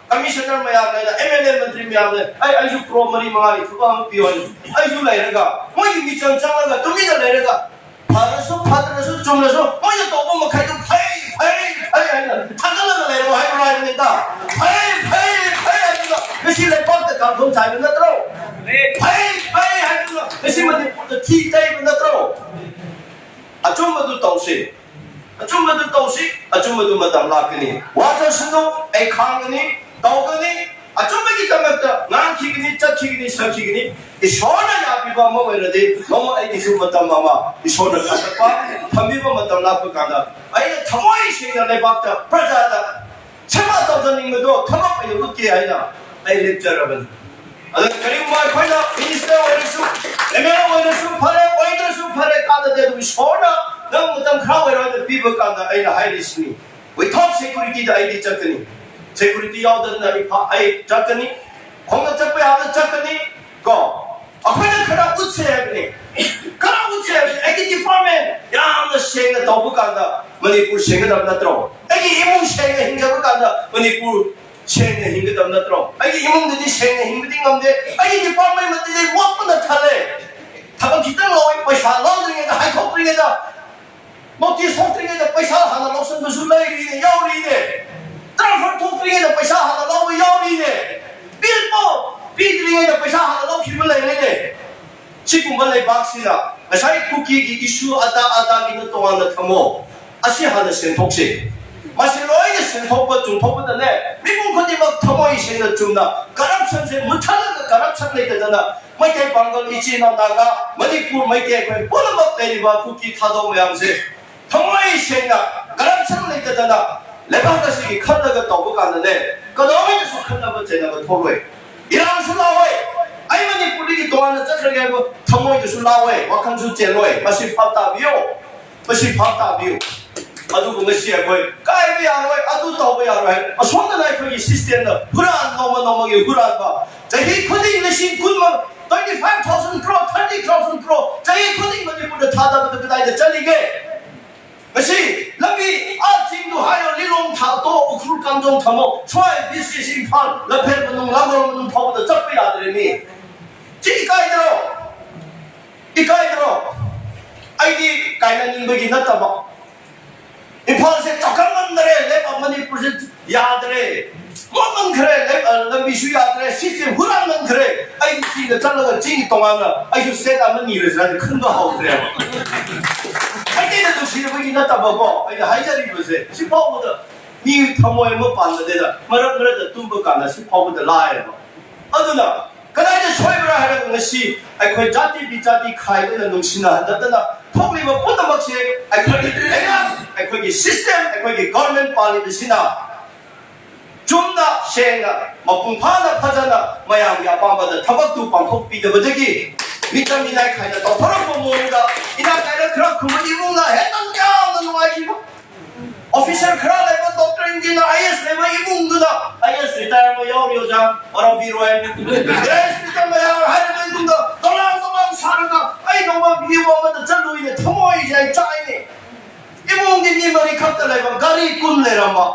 ꯀꯃꯤꯁꯅꯔ ꯃꯌꯥꯝ ꯂꯩꯅ, ꯑꯦꯝ ꯑꯦꯜ ꯑꯦ ꯃꯟꯇ꯭ꯔꯤ ꯃꯌꯥꯝ ꯂꯩ꯫ ꯑꯩ ꯑꯩꯁꯨ ꯀ꯭ꯔꯣꯔ ꯃꯔꯤ ꯃꯉꯥꯒꯤ ꯊꯕꯛ ꯑꯃ ꯄꯤꯌꯣ ꯍꯥꯏꯅ ꯑꯩꯁꯨ ꯂꯩꯔꯒ, ꯃꯣꯏꯒꯤ ꯃꯤꯆꯪ ꯆꯪꯂꯒ ꯇꯨꯃꯤꯟꯅ ꯂꯩꯔꯒ, ꯐꯔꯁꯨ ꯐꯠꯇ꯭ꯔꯁꯨ ꯆꯨꯝꯂꯁꯨ ꯃꯣꯏꯅ ꯇꯧꯕ ꯃꯈꯩꯗꯨ ꯐꯩ ꯐꯩ ꯐꯩ ꯍꯥꯏꯅ ꯊꯥꯒꯠꯂꯒ ꯂꯩꯔꯣ ꯍꯥꯏꯕ ꯍꯥꯏꯕꯅꯤꯗ꯫ ꯐꯩ ꯐꯩ ꯐꯩ ꯍꯥꯏꯗꯨꯅ ꯉꯁꯤ ꯂꯩꯕꯥꯛꯇ ꯀꯥꯡꯈꯣꯡ ꯆꯥꯏꯕ ꯅꯠꯇ꯭ꯔꯣ? ꯐꯩ ꯐꯩ ꯍꯥꯏꯗꯨꯅ ꯉꯁꯤ ꯃꯅꯤꯄꯨꯔꯗ ꯊꯤ ꯇꯩꯕ ꯅꯠꯇ꯭ꯔꯣ? ꯑꯆꯨꯝꯕꯗꯨ ꯇꯧꯁꯤ꯫ ꯑꯆꯨꯝꯕꯗꯨ ꯇꯧꯁꯤ꯫ ꯑꯆꯨꯝꯕꯗꯨ ꯃꯇꯝ ꯂꯥꯛꯀꯅꯤ꯫ ꯋꯥꯖꯁꯅꯨ꯫ ꯑꯩ ꯈꯥꯡꯒꯅꯤ, ꯇꯧꯒꯅꯤ꯫ ꯑꯆꯨꯝꯕꯒꯤꯗꯃꯛꯇ ꯉꯥꯡꯈꯤꯒꯅꯤ, ꯆꯠꯈꯤꯒꯅꯤ, ꯁꯛꯈꯤꯒꯅꯤ꯫ ꯏꯁꯣꯔꯅ ꯌꯥꯕꯤꯕ ꯑꯃ ꯑꯣꯏꯔꯗꯤ, ꯅꯣꯡꯃ ꯑꯩꯒꯤꯁꯨ ꯃꯇꯝ ꯑꯃ ꯏꯁꯣꯔꯅ ꯀꯠꯊꯛꯄ ꯊꯝꯕꯤꯕ ꯃꯇꯝ ꯂꯥꯛꯄ ꯀꯥꯟꯗ, ꯑꯩꯅ ꯊꯃꯣꯏ ꯁꯦꯡꯅ ꯂꯩꯕꯥꯛꯇ, ꯄ꯭ꯔꯖꯥꯗ ꯁꯦꯕꯥ ꯇꯧꯖꯅꯤꯡꯕꯗꯣ ꯊꯕꯛ ꯑꯣꯏꯅ ꯎꯠꯀꯦ ꯍꯥꯏꯅ ꯑꯩ ꯂꯦꯞꯆꯔꯕꯅꯤ꯫ ꯑꯗꯨꯅ ꯀꯔꯤꯒꯨꯝꯕ ꯑꯩꯈꯣꯏꯅ ꯃꯤꯅꯤꯁꯇꯔ ꯑꯣꯏꯔꯁꯨ, ꯑꯦꯝ ꯑꯦꯜ ꯑꯦ ꯑꯣꯏꯔꯁꯨ ꯐꯔꯦ, ꯑꯣꯏꯗ꯭ꯔꯁꯨ ꯐꯔꯦ, ꯀꯥꯟꯅꯗꯦ꯫ ꯑꯗꯨꯕꯨ ꯏꯁꯣꯔꯅ ꯅꯪ ꯃꯇꯝ ꯈꯔ ꯑꯣꯏꯔꯣ ꯍꯥꯏꯅ ꯄꯤꯕ ꯀꯥꯟꯗ ꯑꯩꯅ ꯍꯥꯏꯔꯤꯁꯤꯅꯤ, without security ꯗ ꯑꯩꯗꯤ ꯆꯠꯀꯅꯤ꯫ ꯁꯦꯀ꯭ꯌꯨꯔꯤꯇꯤ ꯌꯥꯎꯗꯅ ꯑꯩ ꯐ- ꯑꯩ ꯆꯠꯀꯅꯤ, ꯈꯣꯡꯅ ꯆꯠꯄ ꯌꯥꯕ ꯆꯠꯀꯅꯤ꯫ ꯀꯣ, ꯑꯩꯈꯣꯏꯅ ꯈꯔ ꯎꯠꯁꯦ ꯍꯥꯏꯕꯅꯤ꯫ ꯈꯔ ꯎꯠꯁꯦ ꯍꯥꯏꯕꯅꯤ꯫ ꯑꯩꯒꯤ ꯗꯤꯄꯥꯔꯠꯃꯦꯟ ꯌꯥꯝꯅ ꯁꯦꯡꯅ ꯇꯧꯕ ꯀꯥꯟꯗ ꯃꯅꯤꯄꯨꯔ ꯁꯦꯡꯒꯗꯕ ꯅꯠꯇ꯭ꯔꯣ? ꯑꯩꯒꯤ ꯏꯃꯨꯡ ꯁꯦꯡꯅ ꯍꯤꯡꯖꯕ ꯀꯥꯟꯗ ꯃꯅꯤꯄꯨꯔ ꯁꯦꯡꯅ ꯍꯤꯡꯒꯗꯕ ꯅꯠꯇ꯭ꯔꯣ? ꯑꯩꯒꯤ ꯏꯃꯨꯡꯗꯨꯗꯤ ꯁꯦꯡꯅ ꯍꯤꯡꯕꯗꯤ ꯉꯝꯗꯦ꯫ ꯑꯩꯒꯤ ꯗꯤꯄꯥꯔꯠꯃꯦꯟ ꯃꯇꯤꯗꯤ ꯃꯣꯠꯄꯅ ꯊꯜꯂꯦ꯫ ꯊꯕꯛ ꯈꯤꯇꯪ ꯂꯧꯏ, ꯄꯩꯁꯥ ꯂꯧꯗ꯭ꯔꯤꯉꯩꯗ, ꯍꯥꯏꯊꯣꯛꯇ꯭ꯔꯤꯉꯩꯗ, ꯅꯣꯇꯤꯁ ꯊꯣꯛꯇ꯭ꯔꯤꯉꯩꯗ ꯄꯩꯁꯥ ꯍꯥꯟꯅ ꯂꯧꯁꯟꯕꯁꯨ ꯂꯩꯔꯤꯅꯦ, ꯌꯥꯎꯔꯤꯅꯦ꯫ ꯇ꯭ꯔꯥꯟꯁꯐꯔ ꯊꯣꯛꯇ꯭ꯔꯤꯉꯩꯗ ꯄꯩꯁꯥ ꯍꯥꯟꯅ ꯂꯧꯕ ꯌꯥꯎꯔꯤꯅꯦ꯫ ꯕꯤꯜ ꯐꯥꯎ ꯄꯤꯗ꯭ꯔꯤꯉꯩꯗ ꯄꯩꯁꯥ ꯍꯥꯟꯅ ꯂꯧꯈꯤꯕ ꯂꯩꯔꯤꯅꯦ꯫ ꯁꯤꯒꯨꯝꯕ ꯂꯩꯕꯥꯛꯁꯤꯗ ꯉꯁꯥꯏ ꯀꯨꯀꯤꯒꯤ ꯏꯁꯨ ꯑꯗꯥ ꯑꯗꯥꯒꯤꯅ ꯇꯣꯉꯥꯟꯅ ꯊꯝꯃꯣ꯫ ꯑꯁꯤ ꯍꯥꯟꯅ ꯁꯦꯡꯊꯣꯛꯁꯤ꯫ ꯃꯁꯤ ꯂꯣꯏꯅ ꯁꯦꯡꯊꯣꯛꯄ ꯆꯨꯝꯊꯣꯛꯄꯗꯅꯦ, ꯃꯤꯄꯨꯝ ꯈꯨꯗꯤꯡꯃꯛ ꯊꯃꯣꯏ ꯁꯦꯡꯅ ꯆꯨꯝꯅ ꯀꯔꯞꯁꯟꯁꯦ ꯃꯨꯠꯊꯠꯂꯒ, ꯀꯔꯞꯁꯟ ꯂꯩꯇꯗꯅ ꯃꯩꯇꯩ ꯄꯥꯡꯒꯜ ꯏꯆꯤꯟ ꯏꯅꯥꯎ ꯅꯥꯒꯥ, ꯃꯅꯤꯄꯨꯔ ꯃꯩꯇꯩ ꯑꯩꯈꯣꯏ ꯄꯨꯝꯅꯃꯛ ꯂꯩꯔꯤꯕ ꯀꯨꯀꯤ ꯊꯥꯗꯣꯛ ꯃꯌꯥꯝꯁꯦ ꯊꯃꯣꯏ ꯁꯦꯡꯅ ꯀꯔꯞꯁꯟ ꯂꯩꯇꯗꯅ ꯂꯩꯕꯥꯛ ꯑꯁꯤꯒꯤ ꯈꯜꯂꯒ ꯇꯧꯕ ꯀꯥꯟꯗꯅꯦ, ꯀꯩꯗꯧꯉꯩꯗꯁꯨ ꯈꯠꯅꯕ ꯆꯩꯅꯕ ꯊꯣꯛꯂꯣꯏ꯫ ꯏꯔꯥꯡꯁꯨ ꯂꯥꯛꯑꯣꯏ꯫ ꯑꯩ ꯃꯅꯤꯄꯨꯔꯗꯒꯤ ꯇꯣꯉꯥꯟꯅ ꯆꯠꯈ꯭ꯔꯒꯦ ꯍꯥꯏꯕ ꯊꯃꯣꯏꯗꯁꯨ ꯂꯥꯛꯑꯣꯏ, ꯋꯥꯈꯜꯁꯨ ꯆꯦꯜꯂꯣꯏ꯫ ꯃꯁꯤ ꯚꯥꯞ ꯇꯥꯕꯤꯌꯨ, ꯃꯁꯤ ꯚꯥꯞ ꯇꯥꯕꯤꯌꯨ꯫ ꯑꯗꯨꯕꯨ ꯉꯁꯤ ꯑꯩꯈꯣꯏ ꯀꯥꯏꯕ ꯌꯥꯔꯣꯏ, ꯑꯗꯨ ꯇꯧꯕ ꯌꯥꯔꯣꯏ ꯍꯥꯏꯅ ꯑꯁꯣꯝꯗꯅ ꯑꯩꯈꯣꯏꯒꯤ system ꯅ ꯍꯨꯔꯥꯟ, ꯅꯣꯡꯃ ꯅꯣꯡꯃꯒꯤ ꯍꯨꯔꯥꯟꯕ, ꯆꯍꯤ ꯈꯨꯗꯤꯡ ꯂꯤꯁꯤꯡ ꯀꯨꯟ, twenty five thousand crore, thirty thousand crore ꯆꯍꯤ ꯈꯨꯗꯤꯡ ꯃꯅꯤꯄꯨꯔꯗ ꯊꯥꯗꯕꯗ ꯀꯗꯥꯏꯗ ꯆꯠꯂꯤꯒꯦ? ꯉꯁꯤ ꯂꯝꯕꯤ ꯑꯥ ꯆꯤꯡꯗꯨ ꯍꯥꯏꯔꯣ, ꯂꯤꯂꯣꯡ ꯊꯥꯗꯣ, ꯎꯈ꯭ꯔꯨꯜ ꯀꯥꯝꯖꯣꯡ ꯊꯝꯃꯣ, ꯁ꯭ꯋꯥꯏ ꯗꯤꯁꯇ꯭ꯔꯤꯛ ꯏꯝꯐꯥꯜ ꯂꯝꯐꯦꯜ ꯃꯅꯨꯡ, ꯂꯥꯡꯒꯣꯜ ꯃꯅꯨꯡ ꯐꯥꯎꯕꯗ ꯆꯠꯄ ꯌꯥꯗ꯭ꯔꯦ ꯃꯤ꯫ ꯁꯤ ꯏꯀꯥꯏꯗ꯭ꯔꯣ? ꯏꯀꯥꯏꯗ꯭ꯔꯣ? ꯑꯩꯗꯤ ꯀꯥꯏꯅꯅꯤꯡꯕꯒꯤ ꯅꯠꯇꯕ, ꯏꯝꯐꯥꯜꯁꯦ ꯆꯥꯎꯈꯠꯃꯟꯗ꯭ꯔꯦ, ꯂꯩꯕꯥꯛ ꯃꯅꯤꯄꯨꯔꯁꯦ ꯌꯥꯗ꯭ꯔꯦ, ꯃꯣꯠꯃꯟꯈ꯭ꯔꯦ, ꯂꯩ-, ꯑ, ꯂꯝꯕꯤꯁꯨ ꯌꯥꯗ꯭ꯔꯦ, ꯁꯤꯁꯦ ꯍꯨꯔꯥꯟꯃꯟꯈ꯭ꯔꯦ꯫ ꯑꯩꯗꯤ ꯁꯤꯗ ꯆꯠꯂꯒ ꯆꯤꯡ ꯇꯣꯉꯥꯟꯅ ꯑꯩꯁꯨ state ꯑꯃ ꯅꯤꯔꯁꯤꯔꯥ ꯈꯟꯕ ꯍꯧꯈ꯭ꯔꯦꯕ꯫ ꯃꯩꯇꯩꯅ ꯅꯨꯡꯁꯤꯔꯕꯒꯤ ꯅꯠꯇꯕꯀꯣ, ꯑꯩꯅ ꯍꯥꯏꯖꯔꯤꯕꯁꯦ ꯁꯤ ꯐꯥꯎꯕꯗ ꯃꯤ ꯊꯃꯣꯏ ꯑꯃ ꯄꯥꯟꯕꯗꯩꯗ ꯃꯔꯛ ꯃꯔꯛꯇ ꯇꯨꯝꯕ ꯀꯥꯟꯗ ꯁꯤ ꯐꯥꯎꯕꯗ ꯂꯥꯏꯔꯕ꯫ ꯑꯗꯨꯅ ꯀꯗꯥꯏꯗ ꯁꯣꯏꯕ꯭ꯔꯥ ꯍꯥꯏꯔꯒ ꯉꯁꯤ ꯑꯩꯈꯣꯏ ꯖꯥꯇꯤ ꯕꯤꯖꯥꯇꯤ ꯈꯥꯏꯗꯅ ꯅꯨꯡꯁꯤꯅꯍꯟꯗꯗꯅ ꯊꯣꯛꯂꯤꯕ ꯄꯨꯝꯅꯃꯛꯁꯦ ꯑꯩꯈꯣꯏꯒꯤ ꯂꯩꯉꯥꯛ, ꯑꯩꯈꯣꯏꯒꯤ system, ꯑꯩꯈꯣꯏꯒꯤ government ꯄꯥꯜꯂꯤꯕꯁꯤꯅ ꯆꯨꯝꯅ ꯁꯦꯡꯅ ꯃꯄꯨꯡ ꯐꯥꯅ ꯐꯖꯅ ꯃꯌꯥꯝꯒꯤ ꯑꯄꯥꯝꯕꯗ ꯊꯕꯛꯇꯨ ꯄꯥꯡꯊꯣꯛꯄꯤꯗꯕꯗꯒꯤ ꯃꯤꯆꯪ ꯃꯤꯅꯥꯏ ꯈꯥꯏꯅ ꯇꯧꯊꯣꯔꯛꯄ ꯃꯑꯣꯡꯗ ꯏꯅꯥꯛ ꯀꯥꯏꯔ ꯈꯔ ꯈꯨꯝꯕ ꯏꯃꯨꯡꯅ ꯍꯦꯟꯅ ꯌꯥꯝꯅ ꯅꯨꯡꯉꯥꯏꯈꯤꯕ꯫ Officer ꯈꯔ ꯂꯩꯕ, doctor, engineer, IAS ꯂꯩꯕ ꯏꯃꯨꯡꯗꯨꯅ, IAS retire ꯑꯃ ꯌꯥꯎꯔꯤ ꯑꯣꯖꯥ, ꯋꯥꯔꯧꯕꯤꯔꯣꯏ꯫ IAS retire ꯃꯌꯥꯝ ꯍꯥꯏꯔꯕ ꯏꯃꯨꯡꯗ ꯗꯣꯂꯥꯟ ꯗꯣꯂꯥꯟ ꯁꯥꯔꯒ ꯑꯩ ꯅꯣꯡꯃ ꯚꯤꯗꯤꯑꯣ ꯑꯃꯗ ꯆꯠꯂꯨꯏꯅꯦ, ꯊꯃꯣꯏꯁꯦ ꯑꯩ ꯆꯥꯛꯏꯅꯦ꯫ ꯏꯃꯨꯡꯒꯤ ꯃꯤ ꯃꯔꯤ ꯈꯛꯇ ꯂꯩꯕ, ꯒꯥꯔꯤ ꯀꯨꯟ ꯂꯩꯔꯝꯕ,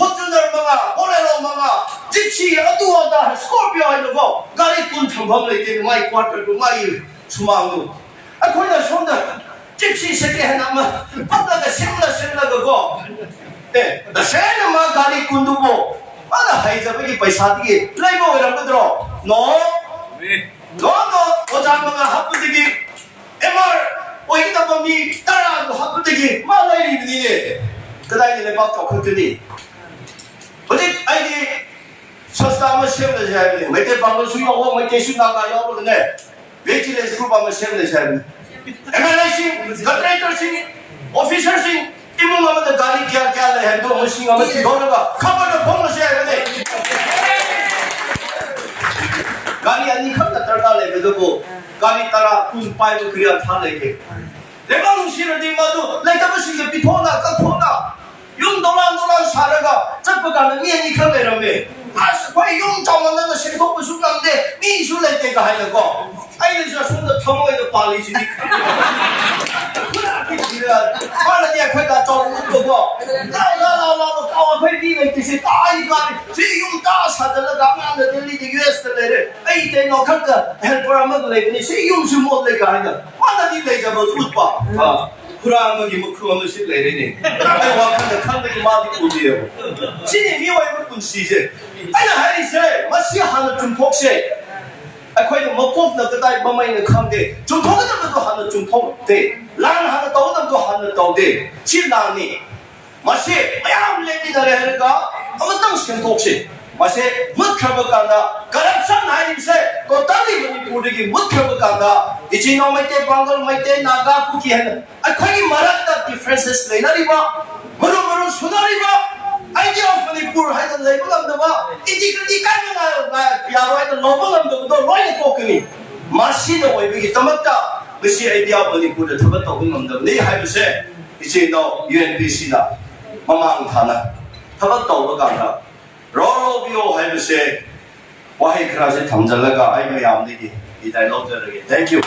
Fortuner ꯃꯉꯥ, Bolero ꯃꯉꯥ, Gypsy, ꯑꯗꯨ ꯑꯗꯥ, Scorpio ꯍꯥꯏꯅꯀꯣ, ꯒꯥꯔꯤ ꯀꯨꯟ ꯊꯝꯐꯝ ꯂꯩꯇꯦ ꯃꯥꯏ quarter ꯗꯨ, ꯃꯥꯏ ꯁꯨꯃꯥꯡꯗꯨ꯫ ꯑꯩꯈꯣꯏꯅ ꯁꯣꯝꯗ Gypsy second hand ꯑꯃ ꯄꯠꯂꯒ ꯁꯦꯝꯂ ꯁꯦꯝꯂꯒꯀꯣ, ꯑꯦ, ꯇꯁꯦꯡꯅ ꯃꯥ ꯒꯥꯔꯤ ꯀꯨꯟꯗꯨꯕꯨ ꯃꯥꯅ ꯍꯩꯖꯕꯒꯤ ꯄꯩꯁꯥꯗꯒꯤ ꯂꯩꯕ ꯑꯣꯏꯔꯝꯒꯗ꯭ꯔꯣ? No. No, no, ꯑꯣꯖꯥ ꯃꯉꯥ ꯍꯥꯞꯄꯗꯒꯤ, MR ꯑꯣꯏꯒꯗꯕ ꯃꯤ ꯇꯔꯥꯗꯨ ꯍꯥꯞꯄꯗꯒꯤ ꯃꯥ ꯂꯩꯔꯤꯕꯅꯤꯅꯦ꯫ ꯀꯗꯥꯏꯗ ꯂꯩꯕꯥꯛ ꯆꯥꯎꯈꯠꯀꯅꯤ? ꯍꯧꯖꯤꯛ ꯑꯩꯗꯤ ꯁꯪꯁꯊꯥ ꯑꯃ ꯁꯦꯝꯂꯁꯦ ꯍꯥꯏꯕꯅꯤ꯫ ꯃꯩꯇꯩ ꯄꯥꯉꯜꯁꯨ ꯌꯥꯎꯕ, ꯃꯩꯇꯩꯁꯨ ꯅꯥꯒꯥ ꯌꯥꯎꯔꯒꯅꯦ, vigilance group ꯑꯃ ꯁꯦꯝꯂꯁꯦ ꯍꯥꯏꯕꯅꯤ꯫ MLA ꯁꯤꯡ, contractor ꯁꯤꯡ, officer ꯁꯤꯡ, ꯏꯃꯨꯡ ꯑꯃꯗ ꯒꯥꯔꯤ ꯀꯌꯥ ꯀꯌꯥ ꯂꯩ ꯍꯥꯏꯕꯗꯣ ꯃꯁꯤꯡ ꯑꯃ ꯊꯤꯗꯣꯛꯂꯒ ꯈꯕꯔꯗ ꯐꯣꯡꯂꯁꯦ ꯍꯥꯏꯕꯅꯤ꯫ ꯒꯥꯔꯤ ꯑꯅꯤꯈꯛꯇ ꯗꯔꯀꯥꯔ ꯂꯩꯕꯗꯨꯕꯨ ꯒꯥꯔꯤ ꯇꯔꯥ, ꯀꯨꯟ ꯄꯥꯏꯕ ꯀꯌꯥ ꯊꯥ ꯂꯩꯒꯦ? ꯂꯩꯕꯥꯛ ꯅꯨꯡꯁꯤꯔꯗꯤ ꯃꯗꯨ ꯂꯩꯇꯕꯁꯤꯡꯗ ꯊꯣꯛꯅ ꯀꯛꯊꯣꯛꯅ ꯌꯨꯝ ꯗꯣꯂꯥꯟ ꯗꯣꯂꯥꯟ ꯁꯥꯔꯒ ꯆꯠꯄ ꯀꯥꯟꯗ ꯃꯤ ꯑꯅꯤꯈꯛ ꯂꯩꯔꯝꯃꯦ꯫ ꯑꯁ, ꯑꯩꯈꯣꯏ ꯌꯨꯝ ꯆꯥꯎꯃꯟꯗꯅ ꯁꯦꯡꯗꯣꯛꯄꯁꯨ ꯉꯝꯗꯦ, ꯃꯤꯁꯨ ꯂꯩꯇꯦꯒ ꯍꯥꯏꯅꯀꯣ꯫ ꯑꯩꯅꯁꯨ ꯑꯁꯣꯝꯗ ꯊꯃꯣꯏꯗ ꯄꯥꯜꯂꯤꯁꯤꯗꯤ ꯈꯪꯗꯦ꯫ ꯃꯥꯅꯗꯤ ꯑꯩꯈꯣꯏꯗ ꯑꯆꯧꯕ ꯎꯠꯄꯀꯣ, "ꯂꯥꯎ, ꯂꯥꯎ, ꯂꯥꯎ, ꯂꯥꯎ, ꯂꯥꯎ, ꯑꯩꯈꯣꯏ ꯃꯤ ꯂꯩꯇꯦ, ꯁꯤ ꯇꯥꯏ ꯀꯥꯟꯅꯤ, ꯁꯤ ꯌꯨꯝ ꯇꯥ ꯁꯥꯖꯜꯂꯒ ꯑꯉꯥꯡꯅ ꯗꯦꯜꯂꯤꯗ ꯌꯨ ꯑꯦꯁꯇ ꯂꯩꯔꯦ, ꯑꯩ ꯀꯩꯅꯣ ꯈꯛꯇ ꯍꯦꯜꯄꯔ ꯑꯃꯒ ꯂꯩꯕꯅꯤ, ꯁꯤ ꯌꯨꯝꯁꯨ ꯃꯣꯠꯂꯦ" ꯀꯥꯏꯅ ꯃꯥꯅꯗꯤ ꯂꯩꯖꯕ ꯎꯠꯄ꯫ ꯑ, ꯈꯨꯔꯥ ꯑꯃꯒꯤ ꯃꯈꯨ ꯑꯃ ꯁꯤ ꯂꯩꯔꯦꯅꯦ꯫ ꯑꯩ ꯋꯥꯈꯜꯗ ꯈꯟꯕꯒꯤ ꯃꯥꯗꯤ ꯎꯗꯦꯕ꯫ ꯁꯤꯅꯤ ꯃꯤꯑꯣꯏꯕ ꯄꯨꯟꯁꯤꯁꯦ꯫ ꯑꯩꯅ ꯍꯥꯏꯔꯤꯁꯦ, ꯃꯁꯤ ꯍꯥꯟꯅ ꯆꯨꯝꯊꯣꯛꯁꯦ꯫ ꯑꯩꯈꯣꯏꯅ ꯃꯀꯣꯛꯅ ꯀꯗꯥꯏ ꯃꯃꯩꯅ ꯈꯪꯗꯦ꯫ ꯆꯨꯝꯊꯣꯛꯀꯗꯕꯗꯣ ꯍꯥꯟꯅ ꯆꯨꯝꯊꯣꯛꯇꯦ꯫ ꯂꯥꯟ ꯍꯥꯟꯅ ꯇꯧꯒꯗꯕꯗꯣ ꯍꯥꯟꯅ ꯇꯧꯗꯦ꯫ ꯁꯤ ꯂꯥꯟꯅꯤ꯫ ꯃꯁꯤ ꯃꯌꯥꯝ ꯂꯦꯞꯃꯤꯟꯅꯔꯦ ꯍꯥꯏꯔꯒ ꯑꯃꯇꯪ ꯁꯦꯝꯗꯣꯛꯁꯤ꯫ ꯃꯁꯤ ꯃꯨꯠꯈ꯭ꯔꯕ ꯀꯥꯟꯗ, ꯀꯔꯞꯁꯟ ꯍꯥꯏꯔꯤꯕꯁꯦ ꯇꯣꯇꯜꯂꯤ ꯃꯅꯤꯄꯨꯔꯗꯒꯤ ꯃꯨꯠꯈ꯭ꯔꯕ ꯀꯥꯟꯗ, ꯏꯆꯤꯟ ꯏꯅꯥꯎ ꯃꯩꯇꯩ, ꯄꯥꯡꯒꯜ, ꯃꯩꯇꯩ, ꯅꯥꯒꯥ, ꯀꯨꯀꯤ ꯍꯥꯏꯅ ꯑꯩꯈꯣꯏꯒꯤ ꯃꯔꯛꯇ ꯗꯤꯐ꯭ꯔꯦꯟꯁꯦꯁ ꯂꯩꯅꯔꯤꯕ, ꯃꯔꯨ ꯃꯔꯨ ꯁꯨꯅꯔꯤꯕ, ꯑꯥꯏꯗꯤꯌꯥ ꯑꯣꯐ ꯃꯅꯤꯄꯨꯔ ꯍꯥꯏꯅ ꯂꯩꯕ ꯉꯝꯗꯕ, ꯏꯟꯇꯤꯒ꯭ꯔꯤꯇꯤ ꯀꯥꯏꯅ ꯉꯥꯏ-, ꯉꯥꯏ-, ꯌꯥꯔꯣꯏ ꯍꯥꯏꯅ ꯂꯧꯕ ꯉꯝꯗꯕꯗꯣ ꯂꯣꯏꯅ ꯀꯣꯛꯀꯅꯤ꯫ ꯃꯁꯤꯅ ꯑꯣꯏꯕꯒꯤꯗꯃꯛꯇ ꯉꯁꯤ ꯑꯥꯏꯗꯤꯌꯥ ꯑꯣꯐ ꯃꯅꯤꯄꯨꯔꯗ ꯊꯕꯛ ꯇꯧꯕ ꯉꯝꯗꯕꯅꯤ ꯍꯥꯏꯕꯁꯦ ꯏꯆꯦ ꯏꯅꯥꯎ ꯌꯨ ꯑꯦꯟ ꯄꯤ ꯁꯤꯗ ꯃꯃꯥꯡ ꯊꯥꯅ ꯊꯕꯛ ꯇꯧꯕ ꯀꯥꯟꯗ ꯔꯣꯜ ꯂꯧꯕꯤꯌꯣ ꯍꯥꯏꯕꯁꯦ ꯋꯥꯍꯩ ꯈꯔꯁꯦ ꯊꯝꯖꯤꯜꯂꯒ ꯑꯩ ꯃꯌꯥꯝꯗꯒꯤ ꯕꯤꯗꯥꯏ ꯂꯧꯖꯔꯒꯦ꯫ Thank you꯫